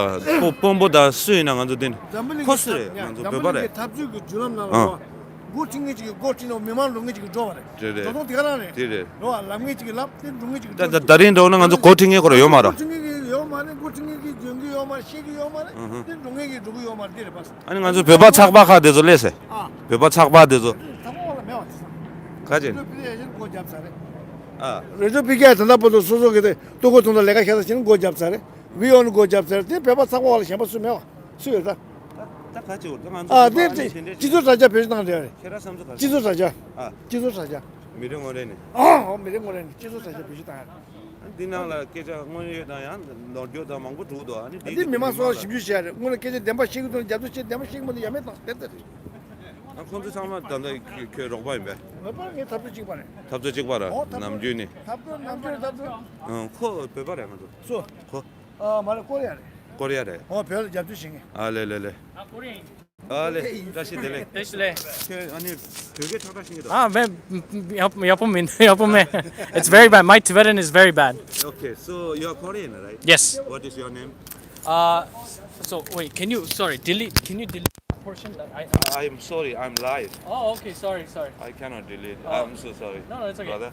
དཔོན་པོ་ད་སུ་ཡིན་ན་ང་ཚོ་འདི་ནི་འཛམ་བུ་གླིང་ཁོ་གི་སུ་རེད། ཡ་ང་ཚོ་འཛམ་བོད་པ་བུ་གླིང་རེད། གི་འཐབ་རྩོད་ཀྱི་བརྒྱུད་ལམ་ནང་ལ་ཨ། འགོ་ཁྲིད་མཁན་ཅིག་གིས་འགོ་ཁྲིད་ནོ་མི་མང་འགྲོ་མཁན་ཅིག་གིས་འགྲོ་བ་རེད། རེད་རེད། འགྲོ་སྟངས་དེ་ག་རང་རེད། དེ་རེད། འགྲོ་བ་ལབ་མཁན་ཅིག་གིས་ལབ་དེ་འགྲོ་མཁན་ཅིག་གིས་ད་འགྲོ་ད་ད་རིང་འགྲོ་ན་ང་ཚོ་འགོ་ཁྲིད་མཁན་ཁོ་རང་ཡོད་མ་རེད། འགོ་ཁྲིད་མཁན་གི་ཡོད་མ་རེད། འགོ་ཁྲིད་མཁན་གི་འཇོན་གི་ཡོད་མ་རེད། ཤེས་གི་ཡོད་མ་རེད། ཨུ་ཧུ། དེ་འགྲོ་མཁན་གི་འགྲོ་གི་ཡོད་མ་རེད། དེ་རེད་པ། ཨ་ནི་ང་ཚོ་བོད་པ་ཚགས་པར་ཁག་དེ་ཚོ་སླེབས་སེ། ཨ། བོད་པ་ཚགས་པར་དེ་ཚོ། ཚགས་པར་བ་ལ་མེད་བ་དེ་ཚོ། ག་ཅི། རེ་ཌི་ཡོ་པི་ཀེ་ཡ་ཡིན་སྒོ་བརྒྱབ་ཚར་རེད། ཨ། རེ་ཌི་ཡོ་པི་ཀེ་ཡ་ད་ལྟ་བར་དུ་སོ་སོ་གི་དེ་ལྟོ་གོས་ཐོག་ཏུ་ལས་ཀ་བྱེད་ས་ཞིག་ནི་སྒོ་བརྒྱབ་ཚར་རེད། བི་ཨོ་ནི་སྒོ་བརྒྱབ་ཚར་རེད། དེ་བོད་པ་ཚགས་པར་བ་ལ་གཞན་པ་སུ་མེད་བ། སུ་ཡོད་ད། ད་ད་ག་ཅི་འོ་ད་ང་ཚོ་ཨ་བོད་པ་དེ་ཨ་ནི་དེ་དེ་འདྲས་སྤྱི་ཚོགས་དྲ་རྒྱ་བེད་སྤྱོད་བཏང་བསྡད་རེད། ཁྱེད་རང་བསམ་ཚུལ་ག་རེ། སྤྱི་ཚོགས་དྲ་རྒྱ། ཨ། སྤྱི་ཚོགས་དྲ་རྒྱ། མི་རེ་ངོ་རེ་ནས། ཨ་འོ་མི་རེ་ངོ་རེ་ནས་སྤྱི་ཚོགས་དྲ་རྒྱ་བེད་སྤྱོད་བཏང་ཡ་རེད། འདི་ནང་ལ་སྐད་ཆ་དངོས་ཡོད་དང་ཡང་ནོར་འཁྱོག་དང་མང་པོ་འདུག་དོ། ཨ་ནི་འདི་མི་མང་སོགས་ཞིབ་འཇུག་བྱས་རེད། དངོས་ལ་སྐད་ཆ་བདེན་པ་བཤད་ཀྱི་འདུག་རྒྱབ་སྐྱོར་བྱེད་བདེན་པ་བཤད་ཀྱི་མི་འདུག་ཡ་མེད་བཏང་བསྡད་ཚར་རེད། ཨ་ཁོང་ཚོ་ཚང་མ་ད་ལྟ་ཁྱོད་རོགས་པ་ཡིན་པས། རོགས་པ་ངའི་འཐབ་རྩོད་གཅིག་པ་རེད། འཐབ་རྩོད་གཅིག་པ་ར། ཨོ་འཐབ་རྩོད་ནམ་རྒྱུན་ནས། འཐབ་རྩོད་ནམ་རྒྱུན་འཐབ་རྩོད། ཨང་ཁོ་བོད་པ་རེད་ང་ཚོ། སུ། ཁོ། ཨ་མ་རེད་ཀོ་རི་ཡ་རེད། ཀོ་རི་ཡ་རེད། ཨོ་བོད་ལ་རྒྱབ་སྐྱོར་བྱེད་མཁན། ཨ་ལེ་ལེ་ལེ། ཨ་ཀོ་རི་ཡ་ཡིན། ཨ་ལེ། བཀྲ་ཤིས་བདེ་ལེགས། བཀྲ་ཤིས་བདེ་ལེགས། ཁྱོད་ཨ་ནི་བོད་སྐད་ཁྲག་ཁྲག་ཤེས་ཀྱི་འདུག་ཨ་མེད། ཡག་ཡག་པོ་མིན། ཡག་པོ་མེད། It's very bad. My Tibetan is very bad. Okay, so you are Korean, right? Yes. What is your name? Uh, so wait, can you, sorry, delete, can you delete the portion that I, I am sorry, I'm live. Oh, okay, sorry, sorry. I cannot delete. Oh. I'm so sorry. No, no, it's okay. Brother.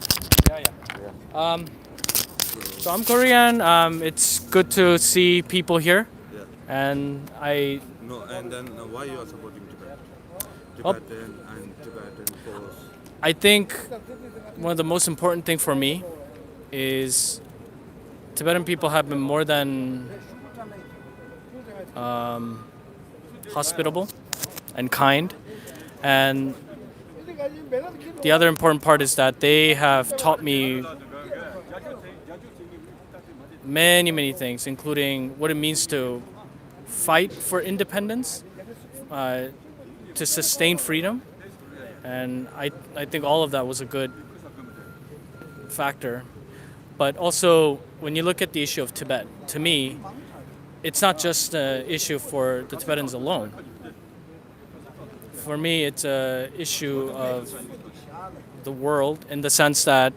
Yeah, yeah. Yeah. Um, so I'm Korean. Um, it's good to see people here. Yeah. And I No, and then uh, why you are supporting Tibet? Well, Tibetan and Tibetan cause. I think one of the most important thing for me is Tibetan people have been more than um, hospitable and kind, and the other important part is that they have taught me many, many things, including what it means to fight for independence, uh, to sustain freedom. And I, I think all of that was a good factor. But also, when you look at the issue of Tibet, to me, it's not just an issue for the Tibetans alone. For me, it's a issue of the world in the sense that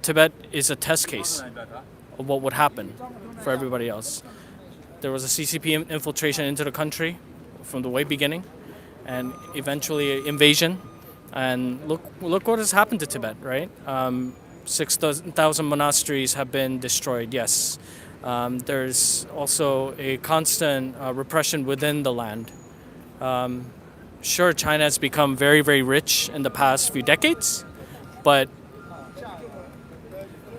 Tibet is a test case of what would happen for everybody else. There was a C C P in- infiltration into the country from the way beginning, and eventually invasion. And look, look what has happened to Tibet, right? Um, six thousand monasteries have been destroyed, yes. Um, there's also a constant uh, repression within the land. Um, sure, China has become very, very rich in the past few decades, but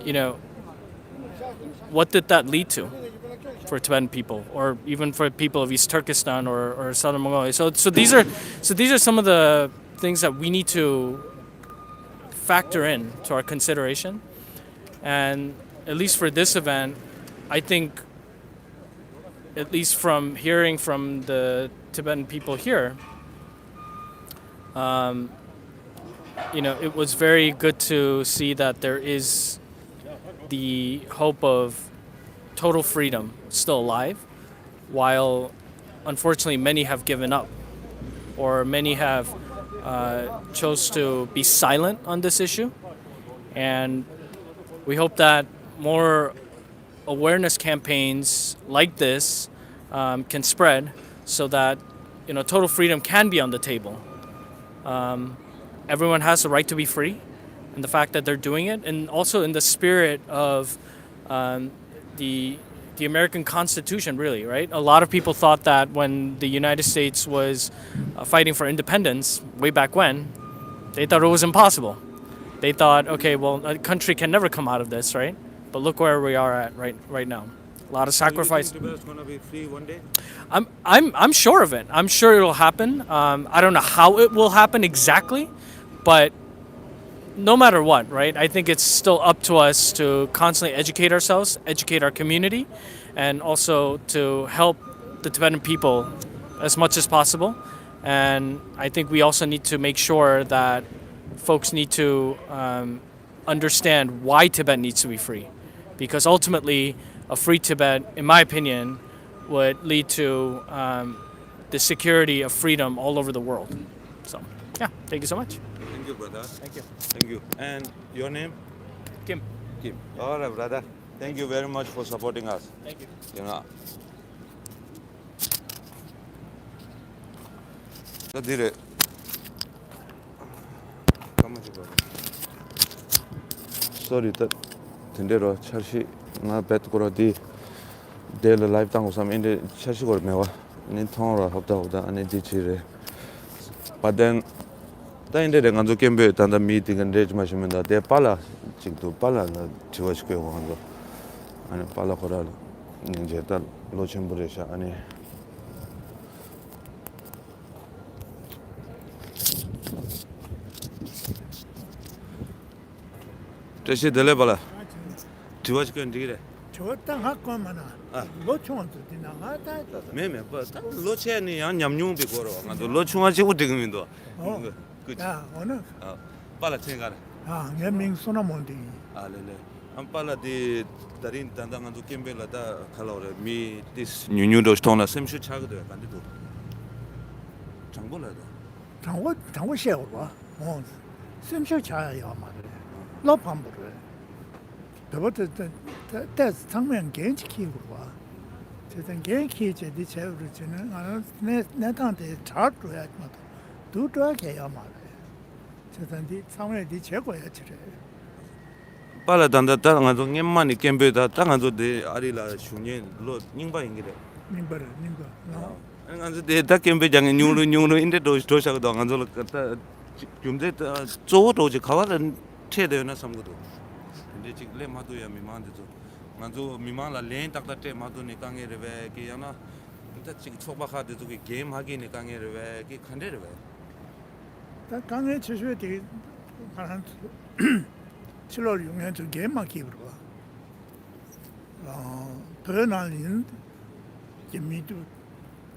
you know, what did that lead to for Tibetan people, or even for people of East Turkestan or, or Southern Mongolia? So, so these are, so these are some of the things that we need to factor in to our consideration. And at least for this event, I think, at least from hearing from the Tibetan people here, um, you know, it was very good to see that there is the hope of total freedom still alive, while unfortunately many have given up, or many have uh, chose to be silent on this issue. And we hope that more awareness campaigns like this um, can spread, so that, you know, total freedom can be on the table. Um, everyone has the right to be free, and the fact that they're doing it, and also in the spirit of um, the the American Constitution, really, right? A lot of people thought that when the United States was uh, fighting for independence way back when, they thought it was impossible. They thought, okay, well, a country can never come out of this, right? But look where we are at right right now. A lot of sacrifice. Do you think Tibet is going to be free one day? I'm I'm I'm sure of it. I'm sure it'll happen. Um, I don't know how it will happen exactly, but no matter what, right? I think it's still up to us to constantly educate ourselves, educate our community, and also to help the Tibetan people as much as possible. And I think we also need to make sure that folks need to um, understand why Tibet needs to be free. Because ultimately, a free Tibet, in my opinion, would lead to um, the security of freedom all over the world. So, yeah, thank you so much. Thank you, brother. Thank you. Thank you. And your name? Kim. Kim. All right, brother. Thank you very much for supporting us. Thank you. You know. ད་འདི་རེད། སྐར་མ་གཅིག་པ་རེད། སོ་རི་ད། དེ་འདྲས་རོ། འཆར་གཞི་ང་བེད་སྐོར་འདི་དེ་ལ་ལའིབ་བཏང་དགོས་བསམ། ཨེ་འདྲས་འཆར་གཞི་སྐོར་མེད་བ། ཨ་ནི་མཐོང་རོ། ཧོབ་ད་ཧོབ་ད། ཨ་ནི་འདི་ཅི་རེད། བ་དན། ད་ཨེ་འདྲས་རེད། ང་ཚོ་སྐད་འབོད་ད་ལྟ་མི་དེ་ག་འདྲས་ཅི་མ་ཤེས་མིན། ད་དེ་པཱ་ལགས་ཅིག་འདུག་པཱ་ལགས་ལ་དྲི་བ་ཞིག་བཀོད་དགོས་ང་ཚོ། ཨ་ནི་པཱ་ལགས་ཁོ་ར་ལ་ངས་མཇལ། ད་ལོ་ཆེན་པོ་རེད་ཤག་ཨ་ནི། བཀྲ་ཤིས་བདེ་ལེགས་པཱ་ལགས། དྲི་བ་ཞིག་བཀོད་འགྲིག་གི་རེད། དྲི་བ་ད་ང་བཀོད་མ་ན། ཨ། ལོ་ཆུང་བ་ཚོ་འདི་ན་ང་ད། མེད་མེད་པ། ད་ལོ་ཆེ་ནི་ཡང་ཉམས་མྱོང་པའི་སྐོར་རོ། ང་ཚོ་ལོ་ཆུང་བ་གཅིག་པོ་འགྲིག་གི་མི་འདུག་ཨོ། ཀུ་ཅི། ཨ། འོ་ན། ཨ། པཱ་ལགས་མཚན་ག་རེ། ཨ། ངའི་མིང་བསོད་ནམས་དབང་འདུས་ཡིན། ཨ་ལེ་ལེ། ཨ་པཱ་ལགས་དེ་ད་རིང་ད་ལྟ་ང་ཚོ་སྐད་འབོད་ལ་ད་ག་ལབ་རེད། མི་ཏིས་ཉུང་ཉུང་འདྲ་ཞིག་མཐོང་ན་སེམས་ཤུགས་ཆག་གི་འདུག་ག་འདྲ་འདུག་དྲང་པོ་ལབ་དང་། དྲང་པོ་དྲང་པོ་བཤད་དགོས་པ། འོང་། སེམས་ཤུགས་ཆག་ཡ་ཡོད་མ་རེད། བློ་ཕམ་པོ་རེད། བོད་པ་དེ་དེ་དེ་ཚང་མས་འགན་ཅིག་འཁྱེར་དགོས་པ། དེ་ཚང་འགན་འཁྱེར་བྱས་དེ་བྱས་པ་རེད་བྱས་ན་ང་རང་གནས་གནས་སྟངས་དེ་དྲག་འགྲོ་ཡ་མ་གཏོགས་སྡུག་འགྲོ་ཡ་གང་ཡོད་མ་རེད། བྱས་ཙང་འདི་ཚང་མས་འདི་བྱེད་དགོས་ཡ་ཅིག་རེད། པཱ་ལགས་ད་ལྟ་ད་ང་ཚོ་སྔན་མ་ནས་སྐད་འབོད་ད་ད་ང་ཚོ་འདི་ཨ་རི་ལ་བཞུགས་མཁན་ལོ་རྙིང་པ་ཡིན་གྱི་རེད། རྙིང་པ་རེད། རྙིང་པ་ལགས། ཨ་ང་ཚོ་འདི་ད་སྐད་འབོད་རྒྱག་མཁན་ཉུང་རུ་ཉུང་རུ་ཨིན་འདྲ་འགྲོ་འགྲོ་བཞག་གི་འདུག་ང་ཚོ་ལ་ད་ཅིག་རྒྱུ་མཚན་ད་གཙོ་བོ་འདྲ་ཅིག་ག་བ་ལ་འཕྲད་བསྡད་ཡོད་ན་བསམ་གྱི་འདུག་དེ་འདྲས་ཅིག་སླེབས་མ་ཐུབ་ཡ་མི་མང་འདི་ཚོ། ང་ཚོ་མི་མང་ལ་ལན་ཏག་ཏག་སྤྲད་མ་ཐུབ་ནས་དཀའ་ངལ་རེད་པས་ཀྱི། ཡང་ན་ད་ཅིག་ཚོགས་པ་ཁག་འདི་ཚོ་གི་འགན་མ་འཁྱེར་ནས་དཀའ་ངལ་རེད་པས་ཀྱི། ག་འདྲས་རེད་པས། ད་དཀའ་ངལ་ཆེ་ཤོས་དེ་ང་རང་ཚོ་ཕྱི་ལོགས་ཡོད་མཁན་ཚོ་འགན་མ་འཁྱེར་བ་རེད་པ། ཨ་བོད་ནང་ཡིན་གྱི་མི་འདུག་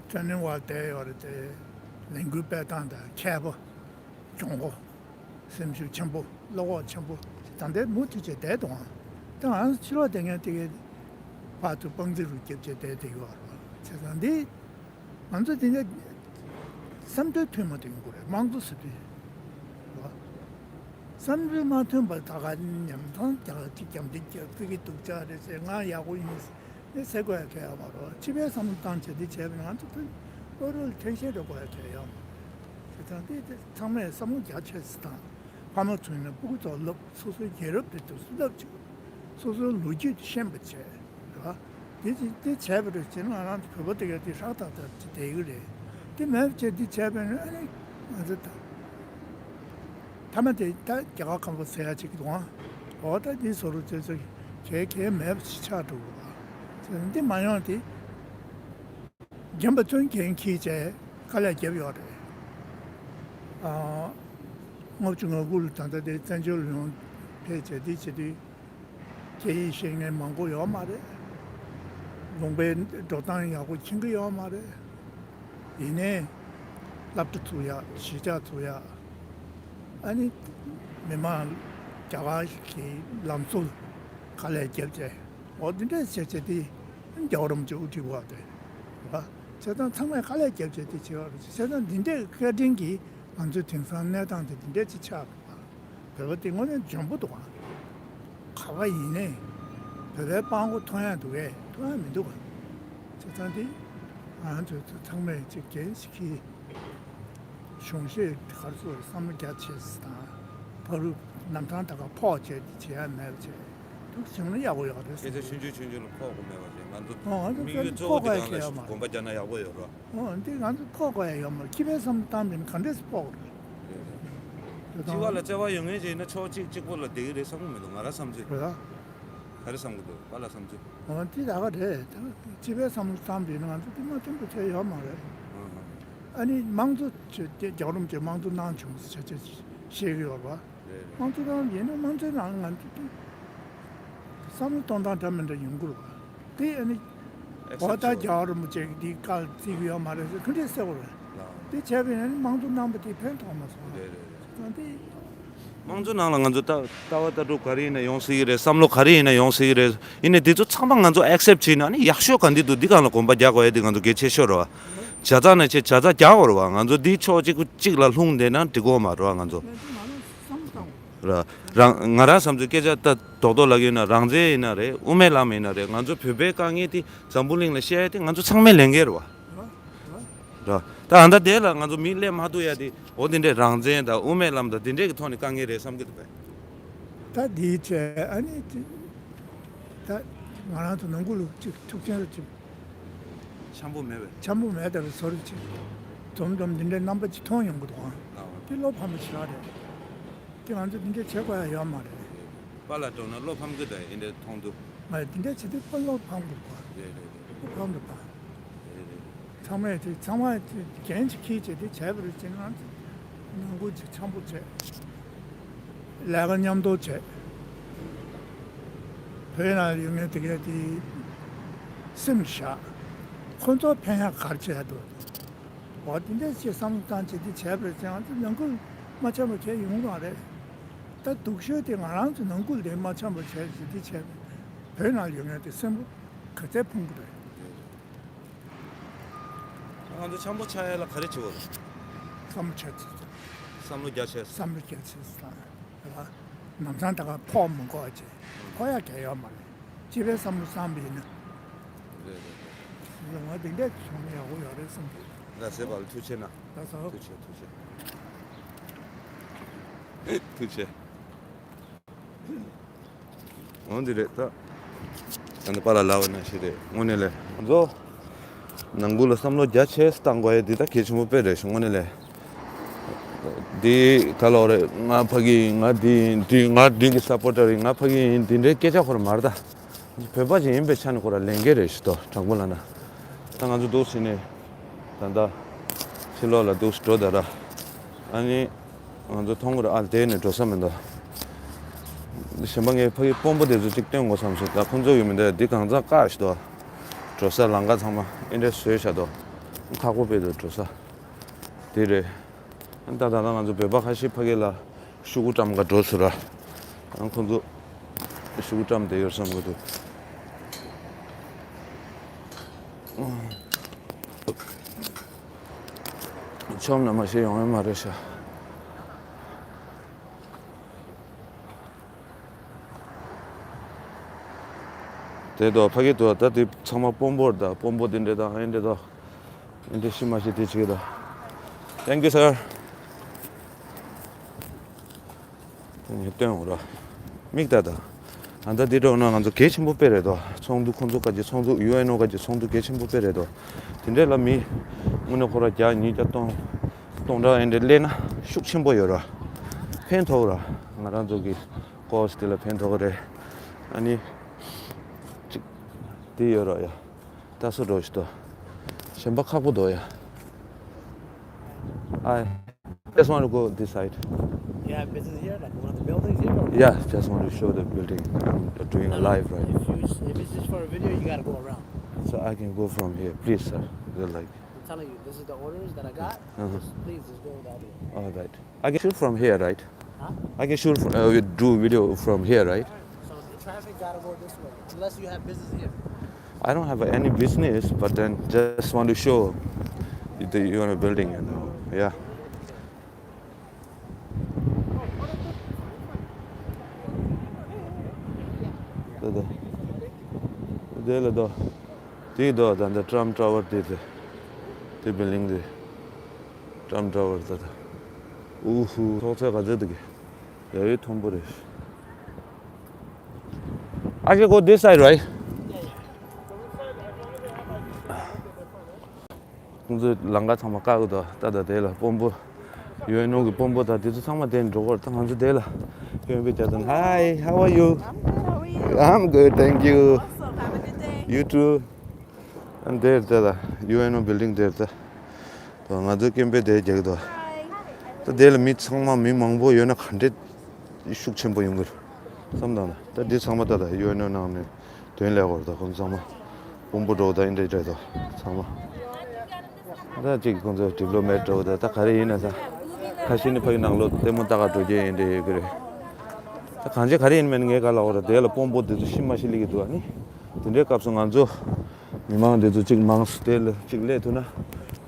ཊེ་རེ་ནིང་བ་བསྡད་ཡོད་རེད་དེ། ལས་འགུལ་སྤེལ་སྟངས་དང་མཁས་པ། གྱོང་པོ། སེམས་ཤུགས་ཆེན་པོ། བློ་ཁོག་ཆེན་པོ། ད་ལྟའི་མུ་མཐུད་བྱས་བསྡད་འདུག་ཨང་། ད་ང་ཚོ་ཕྱི་ལོགས་བསྡད་མཁན་དེ་གའི་བར་དུ་དཔང་རྩིས་རུ་རྒྱབ་བྱས་བསྡད་བསྡད་ཡོད་རེད་བ། བྱས་ཙང་འདི་ང་ཚོ་དེ་འདྲ་བསམ་ཚུལ་མཐུན་མ་མཐུན་ཡོང་གི་རེད། དམངས་གཙོ་ཟེར་དུས་རེད་བ། བསམ་ཚུལ་མ་མཐུན་པ་ད་ག་ཉམ་ཐང་རྒྱག་ཅིག་རྒྱབ་འདི་རྒྱབ་ཅིག་གི་སྡུག་ཅག་རེད་ཟེར། ང་ཡག་པོ་ཡིན། དེ་ཟེར་དགོས་ཡ་གལ་ཡོད་མ་རེད། སྤྱི་པའི་བསམ་བློ་བཏང་བྱས་དེ་བྱས་པ་ན་ང་ཚོ་ཕུ་ཨོ་རོལ་ཐེངས་ཤེས་འགྲོ་དགོས་ཡ་གལ་ཡོད་མ་རེད། བྱས་ཙང་དེ་དེ་ཚང་མས་བསམ་བློ་རྒྱ་ཆེ་ཙམ་བཏང་། ཕ་མ་ཚོ་ཡིན་ན་སྤུ་གུ་ཚོ་བསླབ། སོ་སོའི་རྒྱལ་རབས་དེ་ཚོ་བསླབ་བྱས། སོ་སོའི་ལོ་རྒྱུས་དེ་ཤེས་པ་བྱས་རེད་བ། དེ་དེ་དེ་བྱས་པ་རེད་བྱས་ན་ང་རང་ཚོ་བོད་པ་དེ་ག་དེ་ཧྲག་ཐག་ཐག་ཅིག་བསྡད་ཀྱི་རེད། དེ་མེད་བྱས་དེ་བྱས་པ་ན་ཨ་ནི་ང་ཚོ་ད། མཐའ་མ་དེ་ད་རྒྱ་གར་ཁམས་པ་ཟེར་ཡ་ཅིག་འདུག་ཨང་། འོ་ད་འདི་བཟོ་རུ་བྱས་ཚེ་གལ་གལ་མེད་པ་ཞིག་ཆགས་འགྲོ་གི་རེད། འདི་མ་ཡོང་དེ་རྒན་པ་ཚོས་འགན་འཁྱེར་བྱས་དཀའ་ལས་བརྒྱབ་ཡོད་རེད། ཨ་ལྔ་བཅུ་ང་དགུ་ལ་ད་ལྟ་དེ་བཙན་བྱོལ་ལ་ཡོང་ཕེབས་བྱས་དེ་བྱེད་དུས། སྐད་ཡིག་ཤེས་མཁན་མང་པོ་ཡོད་མ་རེད། ལུང་པའི་འགྲོ་སྟངས་ཡག་པོ་མཁྱེན་གྱི་ཡོད་མ་རེད། ཡིན་ནའི་སློབ་གྲྭ་ཚུགས་ཡག་གཞིས་ཆགས་ཚུགས་ཡག་ཨ་ནི་མི་མང་རྒྱ་གར་གྱི་ལམ་སྲོལ་དཀའ་ལས་བརྒྱབ་བྱས། འོ་འདི་འདྲས་བྱས་བྱས་དེ་རྒྱལ་བ་རིན་པོ་ཆེ་དབུ་ཁྲིད་འོག་དེ་རེད། བྱས་ཙང་ཚང་མས་དཀའ་ལས་བརྒྱབ་བྱས་དེ་བྱས་པ་རེད། བྱས་ཙང་འདི་འདྲས་བཀའ་དྲིན་གྱིས་ང་ཚོའི་དེང་སང་གནས་སྟངས་དེ་འདི་འདྲས་ཅིག་ཆགས་འདུག་ག་བོད་པ་དེ་དངོས་གནས་འཇོན་པོ་འདུག་ག་ག་བ་ཡིན་ནའི་བོད་པའི་དཔང་པོ་མཐོང་ཡ་འདུག་གས། མཐོང་ཡ་མི་འདུག་ག་བྱས་ཙང་དེ་ང་ཚོ་ཚང་མས་ཅིག་འགན་ཞིག་འཁྱེར། གཞུང་བཞེས་གར་སོགས་བསམ་བློ་རྒྱ་ཆེ་ཙམ་དང་། ཕ་རུ་རྣམ་གྲངས་ད་ག་ཕོག་བྱས་ཏེ་བྱེད་ཡ་མེད་པ་བྱས་འདུག་བྱུང་ན་ཡག་པོ་ཡོད་རེད། སྐད་ཆ་ཆུང་ཆུང་ཆུང་ཆུང་ལ་ཕོག་དགོས་མེད་པ་བྱས། ང་ཚོ་ཨོ་ང་ཚོ་དམིགས་ཡུལ་གཙོ་བོ་ཕོག་དེ་ག་གང་ལ་ཡོད་མ་རེད། དགོངས་པ་རྒྱག་ན་ཡག་པོ་ཡོད་རོ། ཨོ་འདི་ང་ཚོ་ཕོག་དགོས་ཡ་ཡོད་མ་རེད། སྐྱིད་པའི་བསམ་བློ་བཏང་མིན་ག་འདྲས་སེ་ཕོག་རེད། སྤྱི་པ་ལ་བརྩེ་བ་ཡོད་མཁན་ཞིག་ཡིན་ན་ཕྱོགས་གཅིག་གཅིག་པོ་ལ་བསྡད་ཀྱི་རེད་བསམ་གྱི་མི་འདུག་ང་རང་བསམ་ཚུལ། རེད་ད། ག་རེ་བསམ་གྱི་འདུག་པཱ་ལགས་བསམ་ཚུལ། འོ་འདི་ད་ག་རེད་ད། སྤྱི་པའི་བསམ་བློ་བཏང་དུས་ན་ང་ཚོ་འདི་མ་མཐུན་པ་ཚོ་ཡོད་མ་རེད། ཨ་ནི་དམངས་གཙོ་ཆེ་དེ་རྒྱལ་བ་རིན་པོ་ཆེས་དམངས་གཙོ་གནང་བྱུང་ཟེར་བྱས་བཤད་ཀྱི་ཡོད་རེད་པ། དམངས་གཙོ་གནང་ཡིན་ན་དམངས་གཙོའི་ནང་ང་ཚོ་དེ་བསམ་བློ་གཏོང་སྟངས་འདྲ་མི་འདྲ་ཡོང་གི་རེད་པ། དེ་ཨ་ནི་ཨེག་སེབ་འོ་ད་བྱེད་རྒྱལ་བ་རིན་པོ་ཆེ་གིས་འདི་བཀའ་བརྩི་གི་ཡོད་མ་རེད་ཟེར་ག་འདྲས་ཟེར་དགོས་རེད། དེ་བྱས་པ་ཡིན་ན་དམངས་གཙོ་གནང་པ་དེ་ཕན་ཐོགས་མ་སོང་། དེ་དམངས་གཙོ་ནང་ལ་ང་ཚོ་ལྟ་ལྟ་བ་ལྟ་གྲུབ་ག་རེ་ཡིན་ན་ཡོང་སྲིད་ཀྱི་རེད། བསམ་བློ་ག་རེ་ཡིན་ན་ཡོང་སྲིད་ཀྱི་རེད། ཡིན་ནའི་དེ་ཚོ་ཚང་མ་ང་ཚོ་ཨེག་སེབ་བྱས་ན་ཨ་ནི་ཡག་ཤོས་ག་འདི་འདུག་འདི་སྒང་ལ་དགོངས་པ་རྒྱག་དགོས་ཡ་དེ་ང་ཚོ་གལ་ཆེ་ཤོས་རེད་པ། བྱ་ཐབས་ན་ཆེ་བྱ་ཐབས་རྒྱག་དགོས་རེད་པ། ང་ཚོ་འདི་ཕྱོགས་གཅིག་པུ་གཅིག་ལ་ལྷུང་བསྡད་ན་འགྲིག་གི་མ་རེད་པ་ང་ཚོ། ར་རང་ང་རང་བསམ་ཚུལ་སྐད་ཆ་ད་རྡོག་རྡོག་ལབ་ཀྱི་ཡིན་ན་རང་བཙན་ཡིན་ན་རེད། དབུ་མའི་ལམ་ཡིན་ན་རེད། ང་ཚོ་བོད་པའི་དཀའ་ངལ་དེ་འཛམ་བུ་གླིང་ལ་བཤད་ཡ་དེ་ང་ཚོ་ཚང་མའི་ལས་འགན་རེད་པ། ར། ད་ཨ་ད་དེ་ལ་ང་ཚོ་མི་སླེབས་མ་ཐུབ་ཡ་དེ་འོ་དེ་འདྲའི་རང་བཙན་དང་དབུ་མའི་ལམ་དང་དེ་འདྲའི་གི་ཐོག་ནས་དཀའ་ངལ་རེད་བསམ་གྱི་འདུག་པས། ད་དེའི་ཚེ་ཨ་ནི་དེ་ད་ང་རང་ཚོ་ནང་ཁུལ་ལ་ཅིག་ཐུགས་ཆེན་ལ་ཅིག་འཆམ་པོ་མེད་པས། འཆམ་པོ་མེད་ད་བཟོ་རུ་ཅིག་འཛོམས་འཛོམས་འདི་འདྲའི་རྣམ་པ་ཅིག་མཐོང་ཡོང་གི་འདུག་ཨང་། དེ་བློ་ཕམ་པ་ཞིག་རེད། དེ་ང་ཚོ་འདི་འདྲ་བྱེད་དགོས་ཡ་ཡོད་མ་རེད། པཱ་ལགས་འགྲོ་ན་བློ་ཕམ་གི་འདྲ་ཡིན་འདྲ་མཐོང་དུས། ང་འདི་འདྲ་བྱེད་དུས་པཱ་བློ་ཕམ་དགོས་པ། རེད་རེད་རེད། བློ་ཕམ་དགོས་པ། རེད་རེད། ཚང་མས་དེ་ཚང་མས་དེ་འགན་ཅིག་འཁྱེར་བྱས་དེ་བྱས་པ་རེད་ཅེ་ན་ནང་ཁུལ་ཅིག་འཆམ་པོ་བྱས། ལས་ཀ་མཉམ་དུ་བྱས། བོད་ནང་ཡོད་མཁན་དེ་གས་དེ་སེམས་བཞག་ཁོ་ཚོ་ཕན་ཡག་ག་རེ་བྱས་འདུག་འོ་དེ་འདྲ་ཅིག་བསམ་བློ་བཏང་བྱས་དེ་བྱས་པ་རེད་ཅེ་ན་ནང་ཁུལ་མ་འཆམ་པ་བྱས་ཡོང་གི་མ་རེད། ད་སྡུག་ཤོས་དེ་ང་རང་ཚོ་ནང་ཁུལ་ལས་མ་འཆམ་པ་བྱས་ཟིན་དེ་བྱས་པས་བོད་ནང་ཡོད་མཁན་དེ་སེམས་པོ་ག་ཚད་ཕུང་གི་རེད། ང་ཚོ་འཆམ་པོ་ཆགས་ཡ་ལ་ག་རེ་བྱེད་དགོས་རེད། བསམ་བློ་ཆགས་ཚེ་ཚེ། བསམ་བློ་རྒྱ་ཆེ། བསམ་བློ་རྒྱ་ཆེ་ཚེ་ལ་ནམ་སང་ད་ག་ཕོག་མི་དགོས་ཅེས་ཁོ་ཡ་གལ་ཡོད་མ་རེད། སྤྱི་པའི་བསམ་བློ་བསམ་པ་ཡིན་ན། རེད་རེད་རེད། ང་འདི་འདྲས་བྱུང་ན་ཡག་པོ་ཡོད་རེད་བསམ་གྱི། ལགས་སེ་བ་ལ་ཐུགས་རྗེ་གནང་། ལགས་སོ། ཐུགས་རྗེ་ཐུགས་རྗེ། ཐུགས་རྗེ། འོ་འདི་རེད་ད། ད་ནི་པཱ་ལགས་ལབ་པ་ནང་བཞིན་རེད་དངོས་གནས་ལས་ང་ཚོ། ནང་ཁུལ་ལ་བསམ་བློ་རྒྱ་ཆེ་བཏང་དགོས་ཡ་འདི་ད་གལ་ཆེན་པོ་དཔེ་རེད་ཤག་དངོས་གནས་ལས། འདི་ག་ལོག་རེད། ང་ཕ་གི་ཡིན། ང་འདི་ཡིན། འདི་ང་འདི་གི་སཔོར་ཊར་ཡིན། ང་ཕ་གི་ཡིན། འདི་འདྲའི་སྐད་ཆ་ཁོ་ར་མ་རེད་ད། བོད་པ་ཅིག་ཡིན་པའི་ཆ་ནས་ཁོ་ར་ལས་འགན་རེད་ཤག་ཏོ་དྲང་པོ་ལབ་ན། ད་ང་ཚོ་འདུག་སེ་ནས་ད་ལྟ་ཕྱི་ལོགས་ལ་འདུག་སེ་འགྲོ་ད་ར། ཨ་ནི་ང་ཚོ་མཐོང་གི་རེད། ཨ་དེ་ནས་འགྲོ་ས་མི་འདུག་གཞན་པ་ངས་ཕ་གི་དཔོན་པོ་དེ་ཚོ་གཅིག་སྟོན་དགོས་བསམ་སོང་། ད་ཁོང་ཚོ་ཡོད་མི་འདུག་འདི་གང་ཚང་བཀག་ཤག་ཏོ། འགྲོ་ས་ལམ་ཁ་ཚང་མ་ཨེ་འདྲས་བཟོས་ཤག་ཏོ། ཁག་པོ་དཔེ་འདུག་འགྲོ་ས། དེ་རེད། ད་ད་ལྟ་ང་ཚོ་བོད་པ་ཁ་ཤས་ཕ་གི་ལ་ཤོག་གུ་བཀྲམ་ག་འགྲོ་ཚུལ་ར། ཨང་ཁོང་ཚོ་ཤོག་གུ་བཀྲམ་བསྡད་ཡོད་བསམ་གི་འདུག་ཆོམ་ན་མ་ཤེས་ཡོང་ཡ་མ་རེད་ཤག་དེ་དོ་ཕ་གི་དོ་ད་དེ་ཚང་མ་དཔོན་པོ་རེད། ད་དཔོན་པོ་དེ་འདྲས་དང་ཨེ་འདྲས་དོ། ཨེ་འདྲས་ཤི་མ་ཤི་དེ་ཅིག་ད། Thank you, sir. དེ་ནས་སྟོན་འོང་ར། མིག་ལྟ་ད། ཨ་ད་འདི་འགྲོ་ན་ང་ཚོ་གལ་ཆེན་པོ་དཔེ་རེད་དོ། ཚོགས་འདུ་ཁོང་ཚོ་ག་གི་ཚོགས་འདུ་ཡུ་ཨེན་ཨོ་ག་གི་ཚོགས་འདུ་གལ་ཆེན་པོ་དཔེ་རེད་དོ། དེ་འདྲས་ལ་མི་དངོས་གནས་ཁོ་ར་བརྒྱ་ཉིས་བརྒྱ་སྟོང་སྟོང་ཕྲག་ཨེ་འདྲས་སླེབས་ན་ཤུགས་ཆེན་པོ་ཡོད་ར། ཕན་ཐོགས་ར། ང་རང་ཚོ་གི་ཀོར་སི་དེ་ལ་ཕན་ཐོགས་རེད། ཨ་ནི་ཅིག་དེ་ཡོད་ར་ཡ། ད་སུ་འགྲོ་ཤི་ཏོ། གཞན་པ་ཁག་པོ་འདུག་ཡ། I just want to go this side. You have business here, like one of the buildings here? Or? Yeah, just want to show the building. I'm doing a live right. If you, if it's just for a video, you gotta go around. So I can go from here, please, sir. They're like, I'm telling you, this is the orders that I got. Uh-huh. Just, please, just go without it. All right. I can shoot from here, right? Huh? I can shoot, uh, we do video from here, right? So the traffic gotta go this way, unless you have business here. I don't have any business, but then just want to show the U N O building, you know. Yeah. དེ་དེ། དེ་ལ་དོ། དེ་དོ་ད་འདི་ཊམ་ཊ་ཝར་དེ་དེ། དེ་བིལ་ཌིང་དེ། ཊམ་ཊ་ཝར་ད་ད། ཨུ་ཧུ། ཐོག་ཚད་ག་ཚད་འདུག་གི། ཡ་ཡོད་མཐོན་པོ་རེད། I can go this side, right? ཁོང་ཚོས་ལམ་ཁ་ཚང་མ་བཀག་གི་འདུག་ད་ད་དེ་ལ་དཔོན་པོ། ཡུ་ཨེན་ཨོ་གི་དཔོན་པོ་དང་དེ་ཚོ་ཚང་མ་དེ་འགྲོ་གི་རེད། ད་ང་ཚོ་དེ་ལ་ཡོད་པའི་རྒྱ་དང་། Hi, how are you? I'm good, how are you? I'm good, thank you. Awesome, have a good day. You too. ཨ་དེར་དེ་ལ་ཡུ་ཨེན་ཨོ་བིལ་ཌིང་དེར་དེ། ད་ང་ཚོ་ཀེམ་པེ་དེ་རྒྱག་གི་འདུག་ད་དེ་ལ་མི་ཚང་མ་མི་མང་པོ་ཡོད་ན་ག་འདྲས་ཤུགས་ཆེན་པོ་ཡོང་གི་རེད་བསམ་དང་། ད་འདི་ཚང་མ་ད་ད་ཡུ་ཨེན་ཨོ་ནང་ནས་དོན་ལས་སྐོར་ད་ཁོང་ཚང་མ་དཔོན་པོ་འགྲོ་ད་ཨིན་དྲེ་དྲེ་ད་ཚང་མ། ད་ཅིག་ཁོང་ཚོ་ཌི་པི་ལོ་མེཊ་འགྲོ་ད་ད་ག་རེ་ཡིན་ན་ད། ཁ་ཤས་ནི་ཕ་གི་ནང་ལོགས་ལྟད་མོ་ལྟ་ག་འགྲོ་རྒྱུ་ཡིན་དྲེ་ཡོད་གི་རེད། ད་གང་ཅི་ག་རེ་ཡིན་མིན་ངས་ག་ལ་འོ་ར་དེ་ལ་དཔོན་པོ་དེ་ཚོ་ཤི་མ་ཤི་ལི་གི་འདུག་ཨ་ནི། དེ་འདྲའི་སྐབས་སུ་ང་ཚོ་མི་མང་དེ་ཚོ་གཅིག་མང་སུ་དེ་ལ་གཅིག་སླེབས་ཐུབ་ན་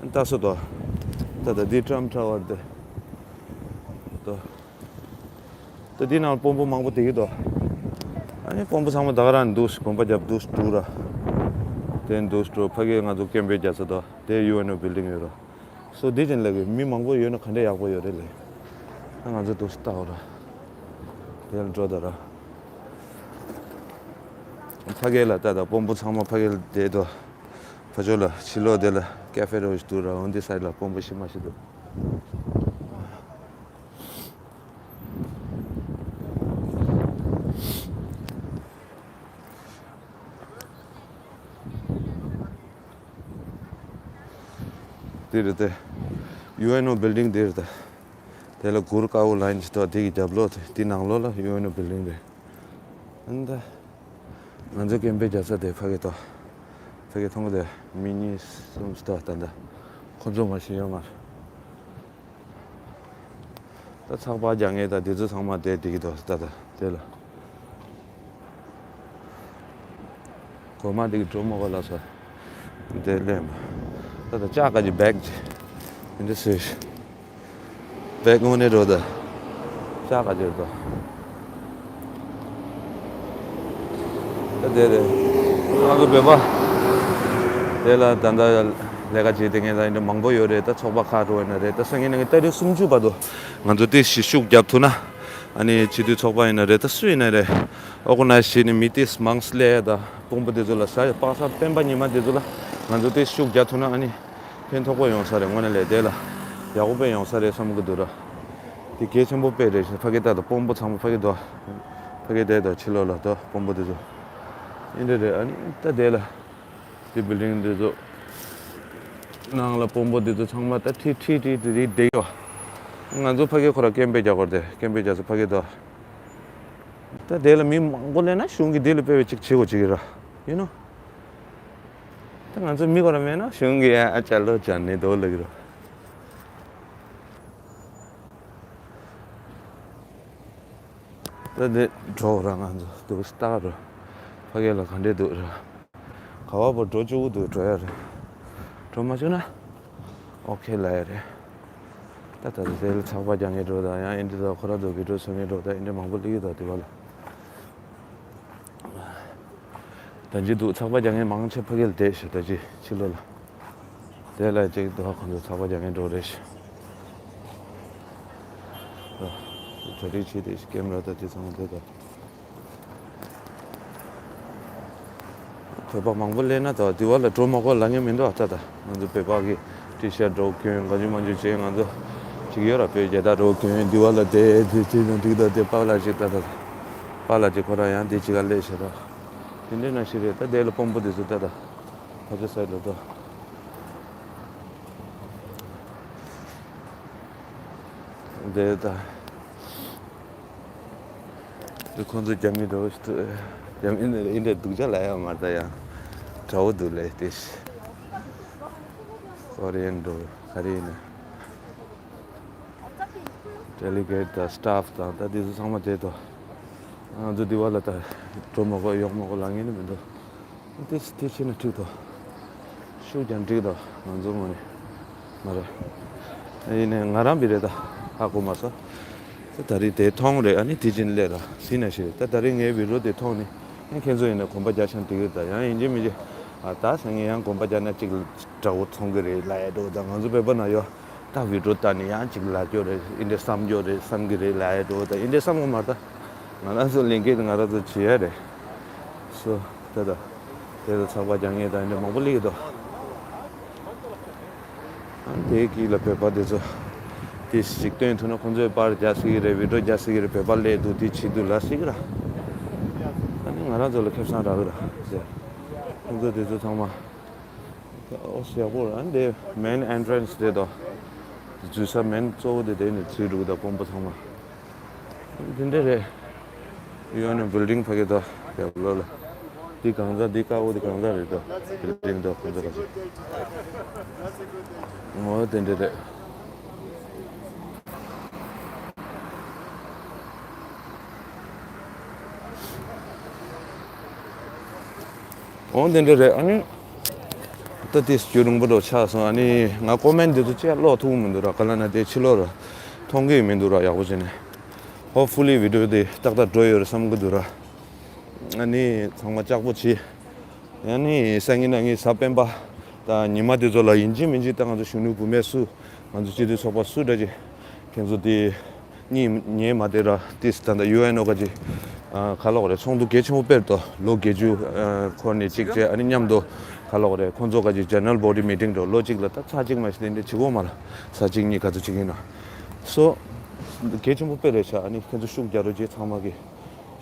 ལྟ་སོ་དོ། ད་ད་འདི་ཊམ་ཊ་ཝར་དེ་དོ། ད་འདི་ནང་དཔོན་པོ་མང་པོ་དེ་གི་དོ། ཨ་ནི་དཔོན་པོ་ཚང་མ་ད་ག་རང་འདུག་གོམ་པ་རྒྱབ་འདུག་འགྲོ་ར། དེ་འདུག་འགྲོ་ཕ་གི་ང་ཚོ་ཀེམ་པེ་རྒྱག་ས་དོ། དེ་ཡུ་ཨེན་ཨོ་བིལ་ཌིང་ཡོད་ར། སོ་འདི་ཅན་ལ་གི་མི་མང་པོ་ཡོད་ན་ག་འདྲ་ཡག་པོ་ཡོད་རེད་ལེ། ད་ང་ཚོ་འདུག་སེ་ལྟ་འོ་ར། དེ་ལ་འགྲོ་ད་ར། ཕ་གི་ལ་ལྟ་ད་དཔོན་པོ་ཚང་མ་ཕ་གི་ལ་བསྡད་དོ། ཕ་ཕྱོགས་ལ་ཕྱི་ལོགས་དེ་ལ་ཀེ་ཧྥེ་རོ་ཞིག་འདུག་ར། འོན་ཏེ་སའིཌ་ལ་དཔོན་པོ་ཤི་མ་ཤི་འདུག་འདི་རེད་དེ། ཡུ་ཨེན་ཨོ་བིལ་ཌིང་འདི་རེད་དེ། དེ་ལ་གུར་དཀར་པོ་ལའིན་ཞིག་འདུག་དེ་གི་རྒྱབ་ལོགས་དེ། དེ་ནང་ལོགས་ལ་ཡུ་ཨེན་ཨོ་བིལ་ཌིང་རེད། ཨ་ནི་ད། ང་ཚོ་ཀེམ་པེ་རྒྱག་ས་དེ་ཕ་གི་འདུག་ཕ་གི་མཐོང་གི་དེ་མི་གཉིས་གསུམ་ཞིག་འདུག་ད་ལྟ་ཁོ་ཚོ་མ་ཤི་ཡོད་མ་རེད། ད་ ད་ཚགས་པར་རྒྱག་མཁན་དང་དེ་ཚོ་ཚང་མ་དེ་དེ་གི་འདུག་ད་ད་དེ་ལ། གོ་མ་དེ་གི་འགྲོ་མ་གོ་ལ་སོ། དེ་ལེན་པ། ད་ད་ལྕགས་ཀ་གི་བེག་ཅིག་འདི་སུས། བེག་དངོས་གནས་འགྲོ་ད། ལྕགས་ཀ་ཅིག་འགྲོ། ད་དེ་རེད། ང་ཚོ་བོད་པ། དེ་ལ་ད་ལྟ་ལས་ཀ་བྱེད་དེ་ངས་ད་འདི་མང་པོ་ཡོད་རེད། ད་ཚོགས་པ་ཁག་འགྲོ་ཡིན་ན་རེད། ད་སང་ཉིན་ནས་ཏ་རིག་སུམ་ཅུ་བར་དུ་ང་ཚོ་ཏོག་ཙམ་ཤུགས་རྒྱབ་ཐུབ་ན། ཨ་ནི་སྤྱི་འཐུས་ཚོགས་པ་ཡིན་ན་རེད། ད་སུ་ཡིན་ན་རེད། ཨོ་གོ་ནའི་ཛི་བྱས་ནས་མི་ཏོག་ཙམ་མང་ཙམ་སླེབས་ཡ། ད་དཔོན་པོ་དེ་ཚོ་ལ་ཟ་ཡ། པ་སངས་སྤེན་པ་ཉི་མ་དེ་ཚོ་ལ་ང་ཚོ་ཏོག་ཙམ་ཤུགས་རྒྱབ་ཐུབ་ན་ཨ་ནི་ཕན་ཐོགས་པོ་ཡོང་ས་རེད། དངོས་གནས་ལས་དེ་ལ་ཡག་པོ་དཔེ་ཡོང་ས་རེད་བསམ་གི་འདུག་ར། དེ་གལ་ཆེན་པོ་དཔེ་རེད། ཕ་གི་ད་ད་དཔོན་པོ་ཚང་མ་ཕ་གི་དོ། ཕ་གི་དེ་དོ་ཕྱི་ལོགས་ལ་དོ་དཔོན་པོ་དེ་ཚོ། ཨིན་དེ་རེད། ཨ་ནི་ད་དེ་ལ། དེ་བིལ་ཌིང་དེ་ཚོ། ནང་ལ་དཔོན་པོ་དེ་ཚོ་ཚང་མ་ད་ཁྲིད་ཁྲིད་ཁྲིད་དེ་རེད་བསྡད་ཡོད། ང་ཚོ་ཕ་གི་ཁོ་ར་ཀེམ་པེ་རྒྱག་གོ་རེད། དེ་ཀེམ་པེ་རྒྱག་ས་ཕ་གི་དོ། ད་དེ་ལ་མི་མང་པོ་སླེབས་ན་གཞུང་གི་དེ་ལ་དཔེ་བའི་ཅིག་བྱེད་དགོས་ཅིག་ར། ཡིན་ནོ། ད་ང་ཚོ་མི་ཁོ་ར་མེད་ན་གཞུང་གི་ཡ་ཨ་ཅག་ལོ་ཅག་ནས་དོ་ལ་གི་ར། ད་འདི་འགྲོ་ར་ང་ཚོ་འདུག་སྟག་ར། ཕ་གི་ལ་ག་འདྲས་འདུག་ར། ག་བ་བོ་འགྲོ་བཅུག་གི་འདུག་འགྲོ་ཡ་རེད། འགྲོ་མ་བཅུག་ན་ཨོ་ཁེ་ལ་ཡ་རེད། ད་ད་ལྟ་དེ་ལ་ཚགས་པར་རྒྱག་མཁན་འགྲོ་དང་ཡང་ཨིན་དྲི་དང་ཁོ་ར་ཚོ་བི་ཌིའོ་བཟོ་མཁན་འགྲོ་དང་ཨིན་དྲི་མང་པོ་སླེབས་ཀྱི་འདུག་དེ་བ་ལ། ད་ཅི་འདུག་ཚགས་པར་རྒྱག་མཁན་མང་ཆེ་ཕ་གི་ལ་བསྡད་ཤག་ད་ཅི་ཕྱི་ལོགས་ལ། དེ་ལ་ཅིག་འདུག་ཁོ་ཚོ་ཚགས་པར་རྒྱག་མཁན་འགྲོ་རེད་ཤག་གྲ་སྒྲིག་བྱས་ཏེ་ཀེམ་ར་ད་དེ་ཚང་མ་དེ་དང་། བོད་པ་མང་པོ་སླེབས་ན་ད་དེ་བ་ལ་འགྲོ་མ་དགོས་ལབ་མཁན་མི་འདུག་ཨ་ད་ད་ང་ཚོ་བོད་པ་གི་ཊི་ཤར་འདྲ་བོ་གྱོན་གང་བྱུང་མང་བྱུང་བྱས། ང་ཚོ་ཅིག་ཡོད་ར། བོད་རྒྱལ་དར་འདྲ་བོ་གྱོན། དེ་བ་ལ་དེ་དེ་ཅི་དང་འགྲིག་ད་དེ་པཱ་ལགས་ཅིག་ད་ད་པཱ་ལགས་ཅིག་ཁོ་རང་ཡང་དེ་ཅིག་ག་སླེབས་ཤག་ད། དེ་འདྲས་ན་ཞིག་རེད། ད་དེ་ལ་དཔོན་པོ་དེ་ཚོ་ད་ད་ཕ་ཚོ་སའི་ཌི་ལ་ད། དེ་ད། དེ་ཁོང་ཚོ་རྒྱ་མི་འདྲ་བོ་ཞིག་འདུག་རྒྱ་མི་ནི་ཨིན་དྲ་སྡུག་ཅག་ལ་ཡང་མ་ད་ཡང་འདྲ་བོ་འདུག་ལས་དེ། ཀོ་རི་ཡན་འདྲ་བོ་ག་རེ་ཡིན་ན། ཌེ་ལི་གེཊ་དང་སི་ཊཱཕ་དང་ད་དེ་ཚོ་ཚང་མ་དེ་དོ། ང་ཚོ་དེ་བ་ལ་ད་འགྲོ་མ་དགོས་གཡོག་མ་དགོས་ལབ་མཁན་ནི་མི་འདུག་དེ་དེ་བྱས་ན་འགྲིག་དོ། ཤུགས་ཀྱང་འགྲིག་དོ། ང་ཚོ་ངོ་ནས་མ་རེད། ཡིན་ནའི་ང་རང་བི་རེད་ད། ཧ་གོ་མ་སོང་། ད་ད་རེས་དེ་མཐོང་རེད། ཨ་ནི་དེ་བྱས་ནས་སླེབས་ར་ཟིན་ན་ཞིག་རེད། ད་ད་རེས་ངའི་བི་ཌིའོ་དེ་མཐོང་ནས་ཨ་ཁྱེད་ཚོ་ཡིན་ན་གོམ་པ་རྒྱག་ཆང་འགྲིག་གི་རེད། ད་ཡང་ཡིན་གཅིག་མིན་གཅིག་ཨ་ད་སང་ཉིན་ཡང་གོམ་པ་རྒྱག་ན་གཅིག་འདྲ་བོ་མཐོང་གི་རེད་ལབ་ཡ་འགྲོ། ད་ང་ཚོ་བོད་པ་ན་ཡོད། ད་བི་ཌིའོ་ལྟ་ནས་ཡང་གཅིག་ལབ་རྒྱུ་རེད། འདི་འདྲ་བསམ་རྒྱུ་རེད་བསམ་གི་རེད་ལབ་ཡ་འགྲོ། ད་འདི་འདྲ་བསམ་གི་མ་རེད། ད་ང་རང་ཚོ་ལས་འགན་ང་རང་ཚོ་བྱེད་ཡ་རེད། སོ་ད་ད་དེ་ལ་ཚགས་པར་རྒྱག་མཁན་ད་འདི་འདྲ་མང་པོ་སླེབས་ཀྱི་འདུག་ཨ་དེའི་དཀྱིལ་ལ་བོད་པ་དེ་ཚོ་དེ་ཞིག་སྟོན་ཐུབ་ན་ཁོང་ཚོས་པར་རྒྱག་སྲིད་ཀྱི་རེད། བི་ཌིའོ་རྒྱག་སྲིད་ཀྱི་རེད། བོད་པ་སླེབས་འདུག་དེ་བྱེད་འདུག་ལབ་སྲིད་ཀྱི་ར། ཨ་ནི་ང་རང་ཚོ་ལ་ཁེ་བཟང་རག་གི་ར་ཟེར། ཁོང་ཚོ་དེ་ཚོ་ཚང་མ། ཨོ་ཡག་པོ་རེད། ཨ་ནི་དེ་མེན་ཨེན་ཊི་རན་སི་དེ་དང་། འཛུལ་ས་མེན་གཙོ་བོ་དེ་དེ་ནས་འཛུལ་འགྲོ་གི་འདུག་དཔོན་པོ་ཚང་མ། དེ་འདྲ་རེད། ཡོད་ནི་བིལ་ཌིང་ཕ་གི་དང་རྒྱབ་ལོགས་ལ། འདི་གང་ཟག་འདི་དཀར་པོ་འདི་གང་ཟག་རེད་དོ། བིལ་ཌིང་དང་ཁོང་ཚོ་ག་ཚོད། ཨོ་དེ་འདྲ་རེད། འོ་དེ་འདྲ་རེད། ཨ་ནི་ད་དེ་སྐྱོ་རུང་པོ་འགྲོ་ཆགས་སོང་། ཨ་ནི་ང་ཀོ་མེན་ཊི་འདི་ཚོ་ཅིག་ཀློག་ཐུབ་མི་འདུག་ར། ག་ལ་ན་དེ་ཕྱི་ལོགས་ར་མཐོང་གི་མི་འདུག་ར། ཡག་པོ་བྱས་ནས། ཧོབ་ཕུ་ལི་བི་ཌིའོ་དེ་ཏག་ཏག་འགྲོ་ཡོད་རེད་བསམ་གི་འདུག་ར། ཨ་ནི་ཚང་མ་ལྕགས་པོ་བྱེད། ཨ་ནི་སང་ཉིན་གནངས་ཉིན་གཟའ་སྤེན་པ་དང་ཉི་མ་དེ་ཚོ་ལ་ཡིན་གཅིག་མིན་གཅིག་ད་ང་ཚོ་གཞོན་ནུ་བུད་མེད་སུ། ང་ཚོ་སྤྱི་འཐུས་ཚོགས་པ་སུ་འདྲ་ཅིག་ཁྱེད་ཚོ་དེ་གཉིས་ཉེས་མ་དེ་ར་ཏིས་ད་ལྟ་ཡུ་ཨེན་ཨོ་ག་ཅིག་ཨ་ག་ལོག་རེད། ཚོགས་འདུ་གལ་ཆེན་པོ་སྤེལ་ཏོ། ལོ་བརྒྱད་ཅུ་ཨ་འཁོར་ནས་གཅིག་བྱས། ཨ་ནི་མཉམ་དུ་ག་ལོག་རེད། ཁོང་ཚོ་ག་ཅིག་ཇེ་ནེ་རལ་བོ་ཌི་མི་ཊིང་འགྲོ། ལོ་གཅིག་ལ་ད་ཚར་གཅིག་མ་ཞིག་དེ་འདྲ་བྱེད་དགོས་མ་ལ། ཚར་གཅིག་གཉིས་ག་ཚོད་བྱེད་ཀྱི་ཡིན་ན། སོ་གལ་ཆེན་པོ་དཔེ་རེད་ཤག་ཨ་ནི་ཁྱེད་ཚོ་ཤུགས་རྒྱག་རོགས་བྱེད། ཚང་མ་གི་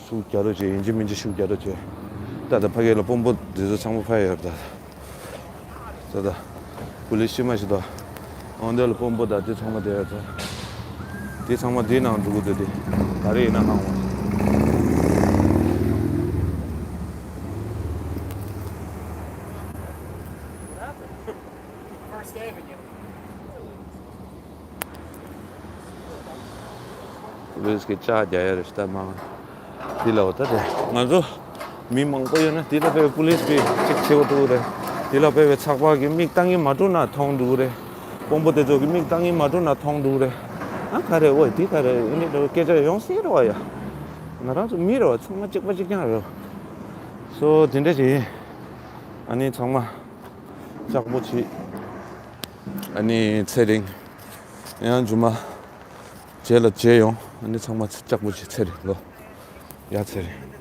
ཤུགས་རྒྱག་རོགས་བྱེད། ཡིན་གཅིག་མིན་གཅིག་ཤུགས་རྒྱག་རོགས་བྱེད། ད་ད་ཕ་གི་ལ་དཔོན་པོ་འདི་ཚོ་ཚང་མ་ཕ་ཡ་ཡོད་རེད་ད། ད་ད་པུ་ལིས་ཤི་མ་ཤི་ད། ཨོ་འདི་ལ་དཔོན་པོ་ད་དེ་ཚང་མ་དེ་ཡོད་ད། དེ་ཚང་མ་དེའི་ནང་འགྲོ་གི་འདུག་དེ་ག་རེ་ཡིན་ན་ཧང་བ། First Avenue. པུ་ལིས་ཀྱིས་ཅག་རྒྱག་ཡ་རེད་ཤག་ད་མ། དེ་ལ་འོ་ད་དེ་ང་ཚོ་མི་མང་པོ་ཡོད་ན་དེ་ལ་དཔེ་པུ་ལིས་ཀྱིས་ཅིག་བྱེད་འགྲོ་གི་རེད། དེ་ལ་དཔེ་བའི་ཚགས་པར་གྱི་མིག་བཏང་གི་མ་འགྲོ་ན་མཐོང་འགྲོ་གི་རེད། དཔོན་པོ་དེ་ཚོ་གི་མིག་བཏང་གི་མ་འགྲོ་ན་མཐོང་འགྲོ་གི་རེད། ཨ་ག་རེ་འོ་དེ་ག་རེ་ཨ་ནི་འདྲ་བོ་སྐད་ཆ་ཡོང་སྲིད་རེད་བ་ཡ། ང་རང་ཚོ་མི་རེད་བ། ཚང་མ་གཅིག་པ་གཅིག་རྐྱང་རེད་བ། སོ་དེ་འདྲ་ཞིག་ཡིན། ཨ་ནི་ཚང་མ་ལྕགས་པོ་བྱེད། ཨ་ནི་ཚེ་རིང་། ཡང་རྒྱུ་མ། རྗེས་ལ་མཇལ་ཡོང་། ཨ་ནི་ཚང་མ་ལྕགས་པོ་བྱེད། ཚེ་རིང་ལོ། ཡ་ཚེ་རིང་